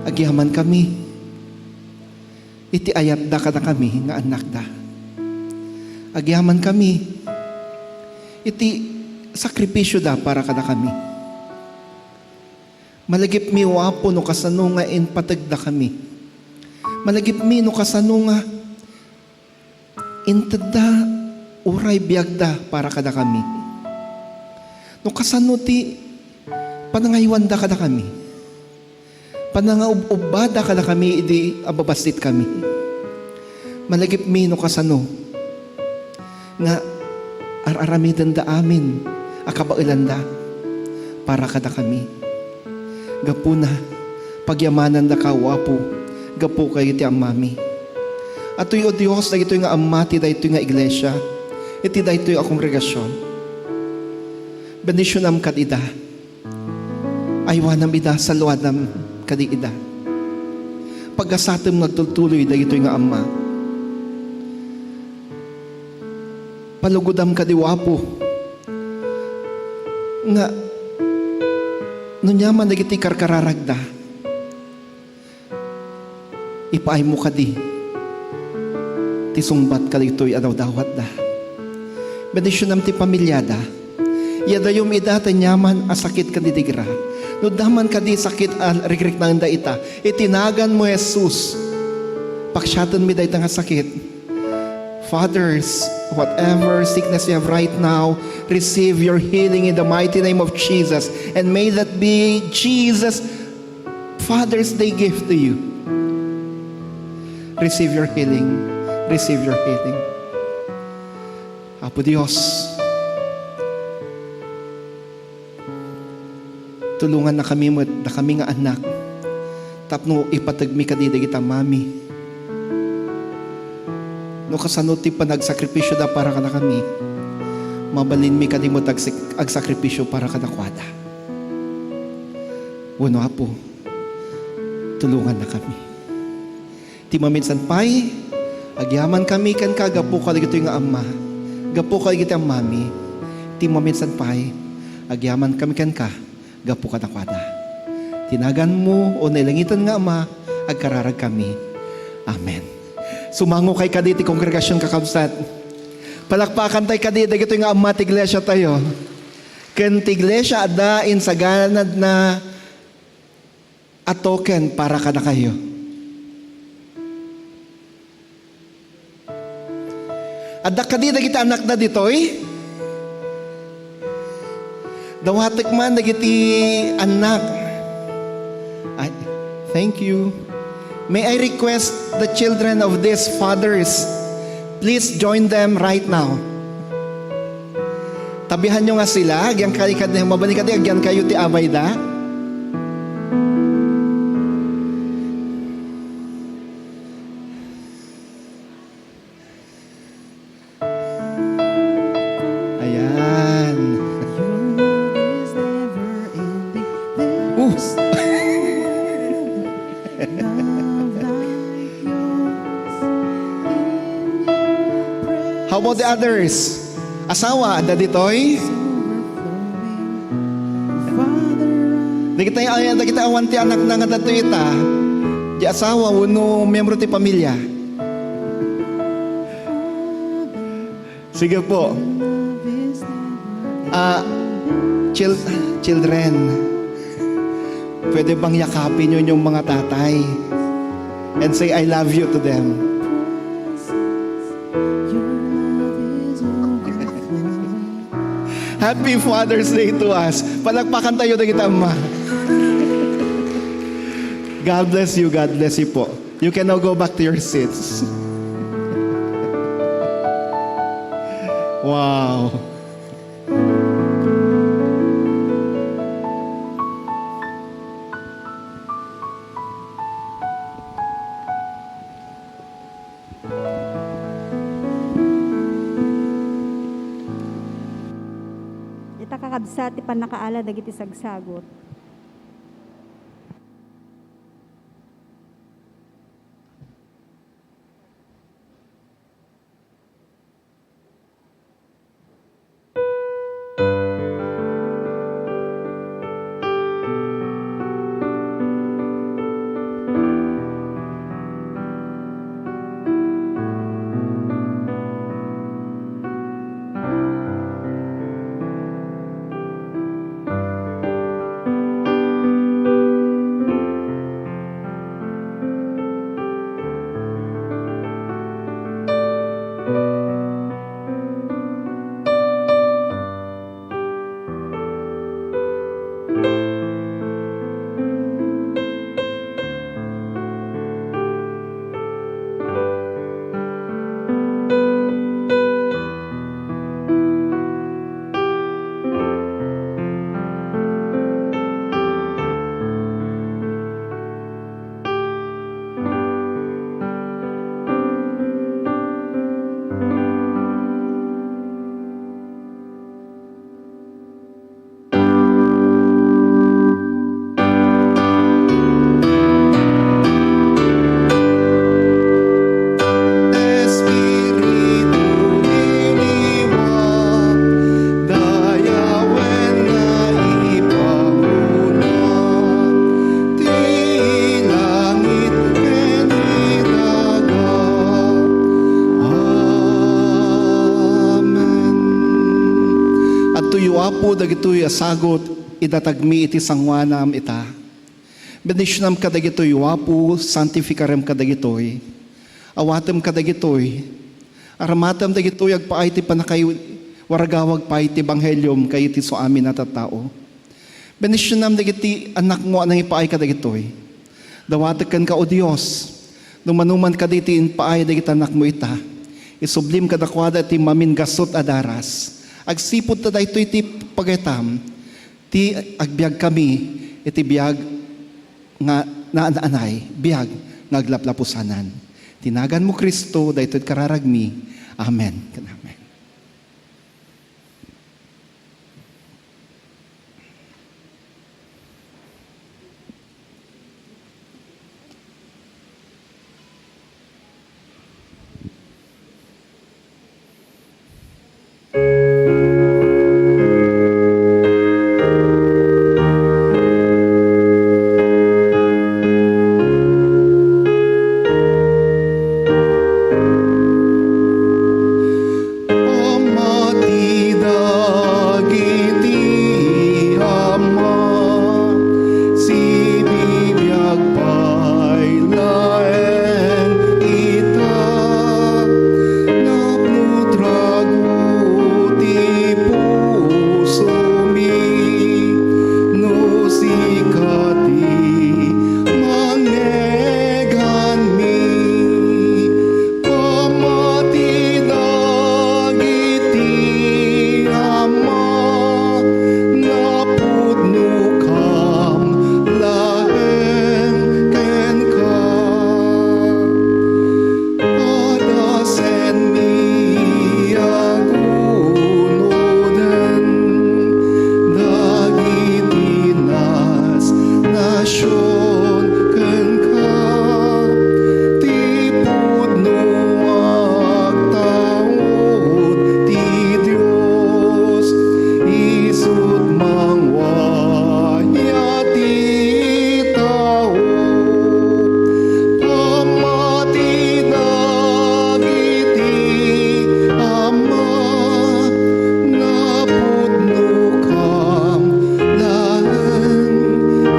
Agyamankami iti ayatda kadakami nga annakda. Agyamankami iti sakripisioda para kadakami. Malagipmi, O Apo, no kasano nga impategdakami. Malagipmi no kasano nga intedda uray biagda para kadakami. No kasano ti panangayuanda kadakami. Panangaub-ubbada kadakami idi ababastitkami. Malagipmi no kasano nga ar-aramidenda amin a kabaelanda para kadakami. Gapuna, pagyamanandaka, O Apo, gapu kadagiti ammami. Atoy, O Dios, dagitoy nga amma ti daytoy nga iglesia, iti daytoy a kongregasion. Bendisionam kad ida. Aywanam ida, saluadam kadi ida. Pagasatem nga agtultuloy dagitoy nga amma. Palugodam kadi, O Apo, nga no ania man dagiti karkararagda, ipaaymo kadi ti sungbat kadagitoy a dawdawatda. Bendisionam ti pamiliada. Iadayom ida ti aniaman a sakit ken didigra. No adda man kadi sakit a rigriknaenda ita, iti naganmo, Jesus, paksiatenmi dayta nga sakit. Fathers, whatever sickness you have right now, receive your healing in the mighty name of Jesus. And may that be Jesus' Father's Day gift to you. Receive your healing. Receive your healing. Apo Dios, Tulongannakami met, dakami nga annak, tapno ipateg mi kadi dagiti ammami. No kasano ti panagsakripisyoda para kadakami, mabalinmi kadi met agsik-, agsakripisyo para kadakuada. Wenno, Apo, tulongannakami. Ti maminsan pay, agyamankami kenka gapu kadagitoy nga amma, gapu kadagiti ammami. Ti maminsan pay, agyamankami kenka gapu kadakuada. Ti naganmo, O nailangitan nga Ama, agkararagkami. Amen. Sumangokay kadi ti kongregasion, kakabsat. Palakpakantay kadi dagitoy nga amma ti iglesiatayo. Ken ti iglesia adda insaganadna a token para kadakayo. Adda kadi dagiti annakda ditoy? Dawatek man dagiti annak. Ay, thank you. May I request the children of these fathers, please join them right now. Tabihanyo nga sila, agyan kadi, kadi, mabalinkayo ti abayda. Ayan. Oops. How about the others? Asawa, adda ditoy? Dagiti, ay, dagiti awan ti annakna nga adda ditoy ita, di asawa wenno miyembro ti pamilya. Sige po. Ah, chil-, children, pwede bang yakapinyo inyong mga tatay and say, "I love you" to them? Happy Father's Day to us. Palakpakantayo dagiti amma. God bless you, God bless you po. You can now go back to your seats. Wow. Ita, kakabsat, ti pannakaala dagiti sagsagut. Espiritu, iliwa, dayawen nga ipanguna ti langit ken ti daga. Amen. Adtoyo, Apo, dagitoy a sagut, idatagmi iti sangoanam ita. Bendisionam kadagitoy, O Apo, santifikarem kadagitoy. Awatem kadagitoy. Aramatem dagitoy agpaay ti pannakaiwaragawag pay ti ebangheliom kadagiti isu amin a tattao. Bendisionam dagiti annakmo a nangipaay kadagitoy. Dawatek kenka, O Dios, no manoman kadagiti impaay dagiti annakmo ita, isublim kadakuada ti maminggasut a daras. Agsipud ta daytoy ti pagaytam, Ti agbiagkami iti biag nga naananay, biag nga aglaplapusanan. Ti naganmo, Cristo, daytoy kararagmi. Amen. Amen. Pamati dagiti ama, sibibiag pay laeng ita, napno ti ragu ti pusomi, no sika ti mangngegmi. Pamati dagiti ama, napudnokam laeng kenka. Padasenmi a gunoden dagiti nas-, nasion kenka. Ti pudno agtaud ti Dios, isut' mangwaya ti tao. Pamati dagiti ama, napudnokam laeng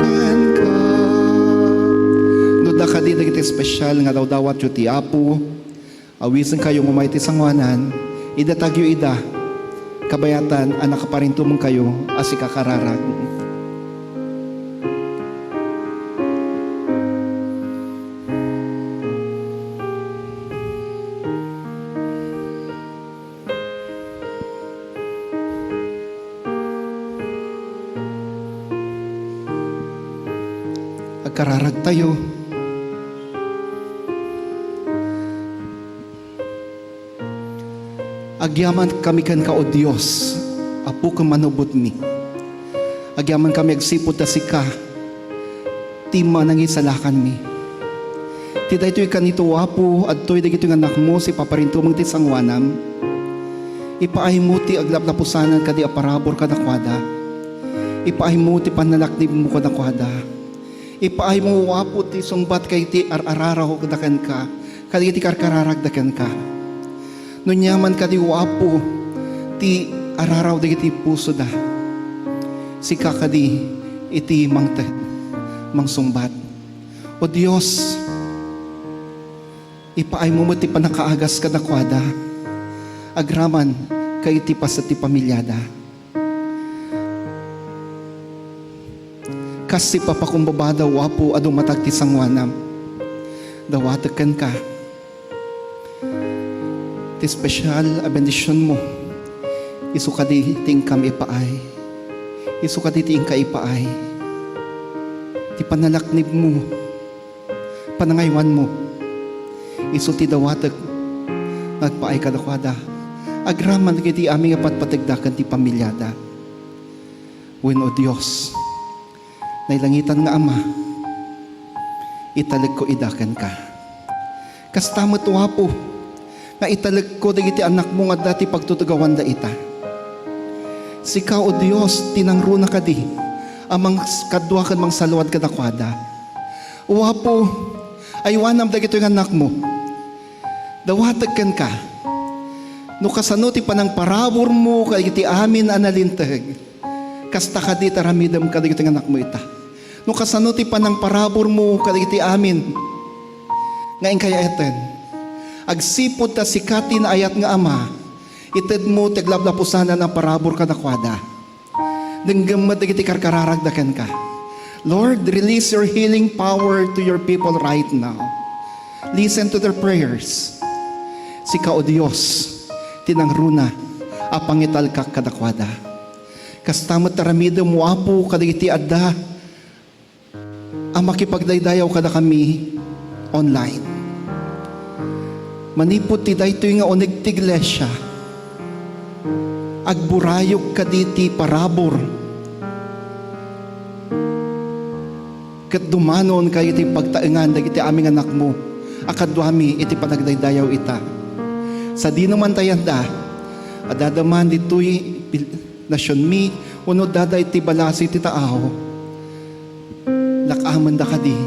kenka. No adda kadi dagiti espesial nga dawdawatyo ti Apo, awisenkayo nga umay ti sangoanan, idatagyo ida, kabayatan a nakaparintumengkayo a sikakararag. Agkararagtayo. Agyamankami kenka, O Dios, Apo ken Manubotmi. Agyamankami agsipud ta sika ti manangisalakanmi. Ti daytoy kanito, O Apo, adtoy dagitoy nga annakmo sa ipaparintumeng ti sangoanam. Ipaaymo ti aglaplapusanan kadi a parabur kadakuada. Ipaaymo ti pannalaknibmo kadakuada. Ipaaymo, O Apo, ti sungbat kadagiti ar-araraw da kenka, kadagiti karkararag da kenka. No ania man kadi, O Apo, ti araraw dagiti pusoda, sika kadi iti mangted, mangsungbat. O Dios, ipaaymo met ti pannakaagas kadakuada, agraman kadagiti paset ti pamiliada. Kas ipapakumbabada, O Apo, a dumatag ti sangoanam, dawatek kenka ti espesial a bendisionmo. Isu kadi ti inkam ipaay. Isu kadi ti inka ipaay ti pannalaknibmo, panangaywanmo. Isu ti dawatek nga agpaay kadakuada, agraman dagiti amin nga patpategda ken ti pamiliada. Wen, O Dios, nailangitan nga Ama, italekko ida kenka. Kasta met, O Apo, nga italekko dagiti annakmo nga adda ti pagtutugawanda ita. Sika, O Dios, ti nangruna kadi a mangs-, kadua ken mangsaluad kadakuada. O Apo, aywanam dagitoy nga annakmo. Dawatek kenka. No kasano ti panangparaburmo kadagiti amin a nalinteg, kasta kadi ti aramidem kadagitoy nga annakmo ita. No kasano ti panangparaburmo kadagiti amin nga inkayaten, agsipud ta sika ti naayat nga Ama, itedmo ti aglaplapusanan a parabur kadakuada. Denggem met dagiti karkararagda kenka. Lord, release your healing power to your people right now. Listen to their prayers. Sika, O Dios, ti nangruna a pangitalkak kadakuada. Kasta met aramidem, O Apo, kadagiti adda a makipagdaydayaw kadakami online. Manipud ti daytoy nga uneg ti iglesia, agburayok kadi ti parabur ket dumanon kayo ti pagtaengan dagiti amin nga anakmo a kaduami iti panagdaydayaw ita. Sadino man ta yanda, adda man ditoy pil-, nasionmi, wenno adda iti balasi ti taaw, lak-amenda kadi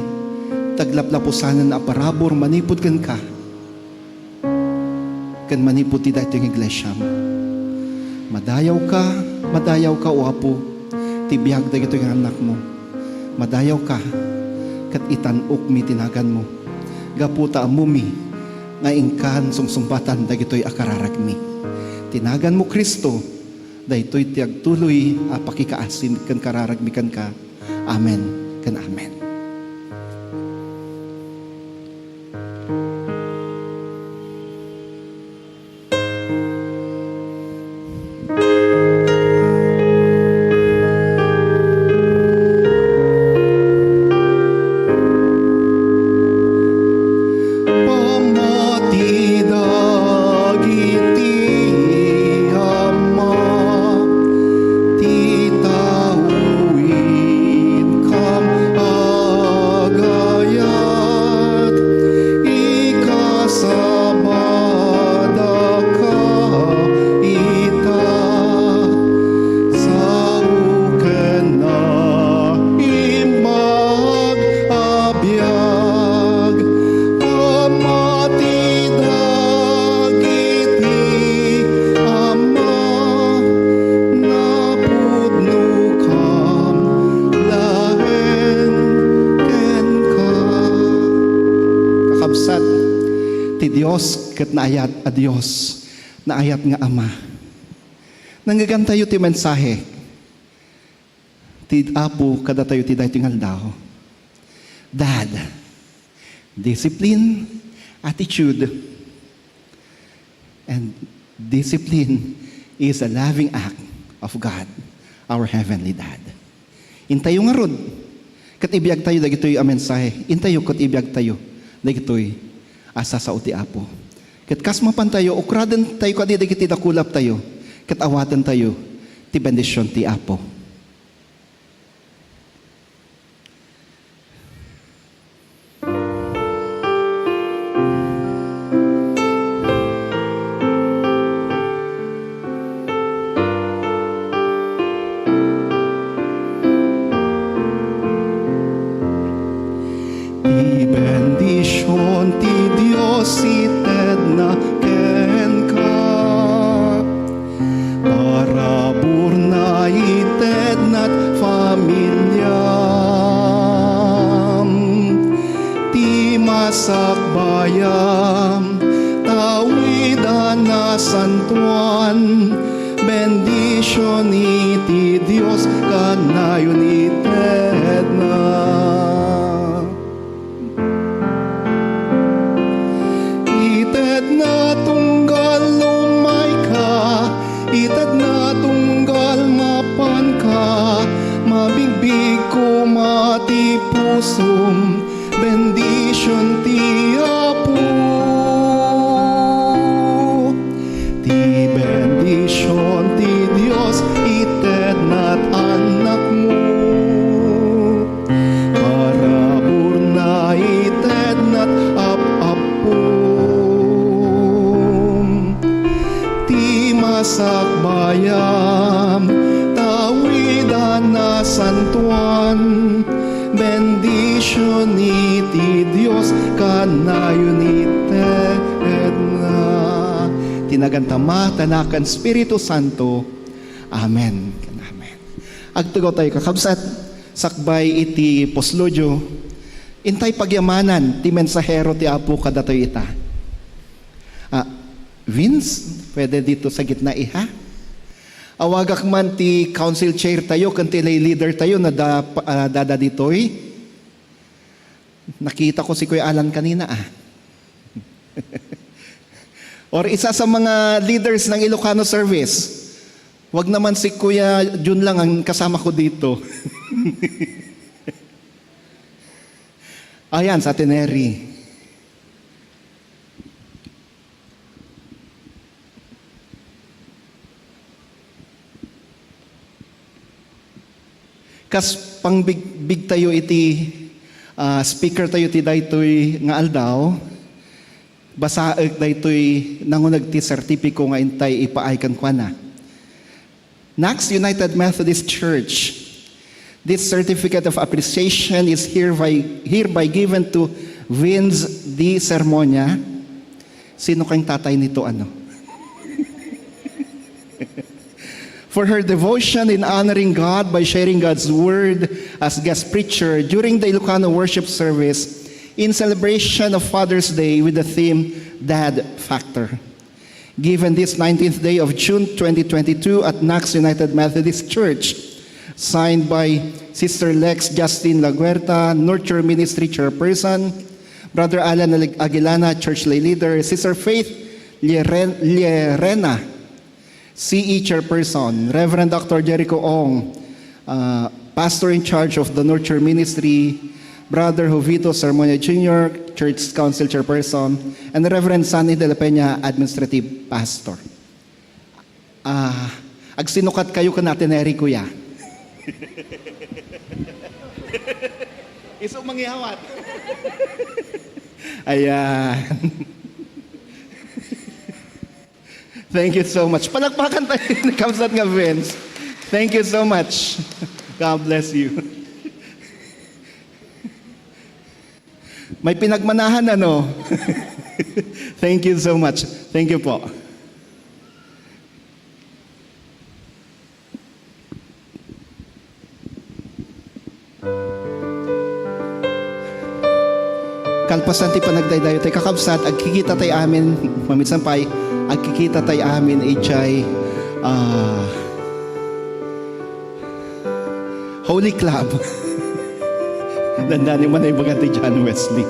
ti aglaplapusanen a parabur manipud kenka ken manipud ti daytoy nga iglesiam. Madayawka, madayawka, O Apo, ti biag dagitoy nga annakmo. Madayawka, ket itan-okmi ti naganmo. Gapu ta ammomi nga inkan sungsungbatan dagitoy a kararagmi. Ti naganmo, Cristo, daytoy ti agtuloy a pakikaasin ken kararagmi kenka. Amen ken amen. Pamati dagiti ama ti tao inkam agayat, ikasabadaka ita, sao ken naimbag a biag. Pamati dagiti ama, napudnokam laeng kenka. Kakabsat, ti Dios ket naayat a Dios, naayat nga Ama. Nangngeggantayo ti mensahe ti Apo kadatayo ti daytoy nga aldaw. Dad, discipline, attitude, and discipline is a loving act of God, our Heavenly Dad. Intayo ngarud, ket ibiagtayo dagitoy a mensahe. Intayo ket ibiagtayo dagitoy a sasao ti Apo. Ket kas mapantayo, ukradentayo kadi dagiti dakulaptayo, ket awatentayo ti bendision ti Apo. Ti bendision ti Dios itedna kenka. Paraburna itednat familiam. Ti masakbayam, tawidan a santuan, bendision iti Dios kanayon itedna. Itedna tunggal umayka, itedna tunggal mapanka, mabigbig koma ti pusom, bendision ti Apo. Ti bendision ti Dios itednat annakmo. Paraburna itednat ap-appom. Ti masakbayam, tawidan a santuan, bendision iti Dios kanayon itedna. Ti nagan ti Ama, ti Anak, ken Espiritu Santo. Amen. Amen. Agtugaw tayo, kakabsat, sakbay iti puslodio. Intay pagyamanan ti mensahero ti Apo kadatayo ita. Ah, Vince, pwede dito sa gitna, iha? Awagak man ti council chair tayo, ken ti lay leader tayo na da, ah, dada ditoy. Nakita ko si Kuya Alan kanina, ah. Or isa sa mga leaders ng Ilocano service. Wag naman si Kuya Jun lang ang kasama ko dito. Ayan, sa Ateneri. Kas pangbigbigtayo iti, ah, speaker tayo ti daytoy nga aldaw, basaek daytoy nanguneg ti sertipiko nga intay ipaay kenkuana. Knox United Methodist Church, this certificate of appreciation is hereby, hereby given to Vince D. Sermonia. Sino kayong tatay nito, ano? For her devotion in honoring God by sharing God's Word as guest preacher during the Ilocano worship service in celebration of Father's Day with the theme Dad Factor. Given this nineteenth day of June twenty twenty-two at Knox United Methodist Church, signed by Sister Lex Justin Laguerta, Nurture Ministry Chairperson, Brother Alan Aguilana, Church Lay Leader, Sister Faith Lieren-, Lierena, C E Chairperson, Reverend Doctor Jericho Ong, uh, Pastor in charge of the Nurture Ministry, Brother Jovito Sermonia Junior, Church Council Chairperson, and Reverend Sonny de la Peña, Administrative Pastor. Ah, agsinukat kayo ken Ateneri, kuya. Isu mangyawat. Ayan. Thank you so much. Palakpakan tayo ni Kabsat nga Vince. Thank you so much. God bless you. May pinagmanahan, ano? Thank you so much. Thank you po. Kalpasan ti panagdaydayo tay kakabsat, agkikita tay amin, maminsan pay, agkikita tay amin idiay, ah, Holy Club. Dandani man ay baga ti John Wesley.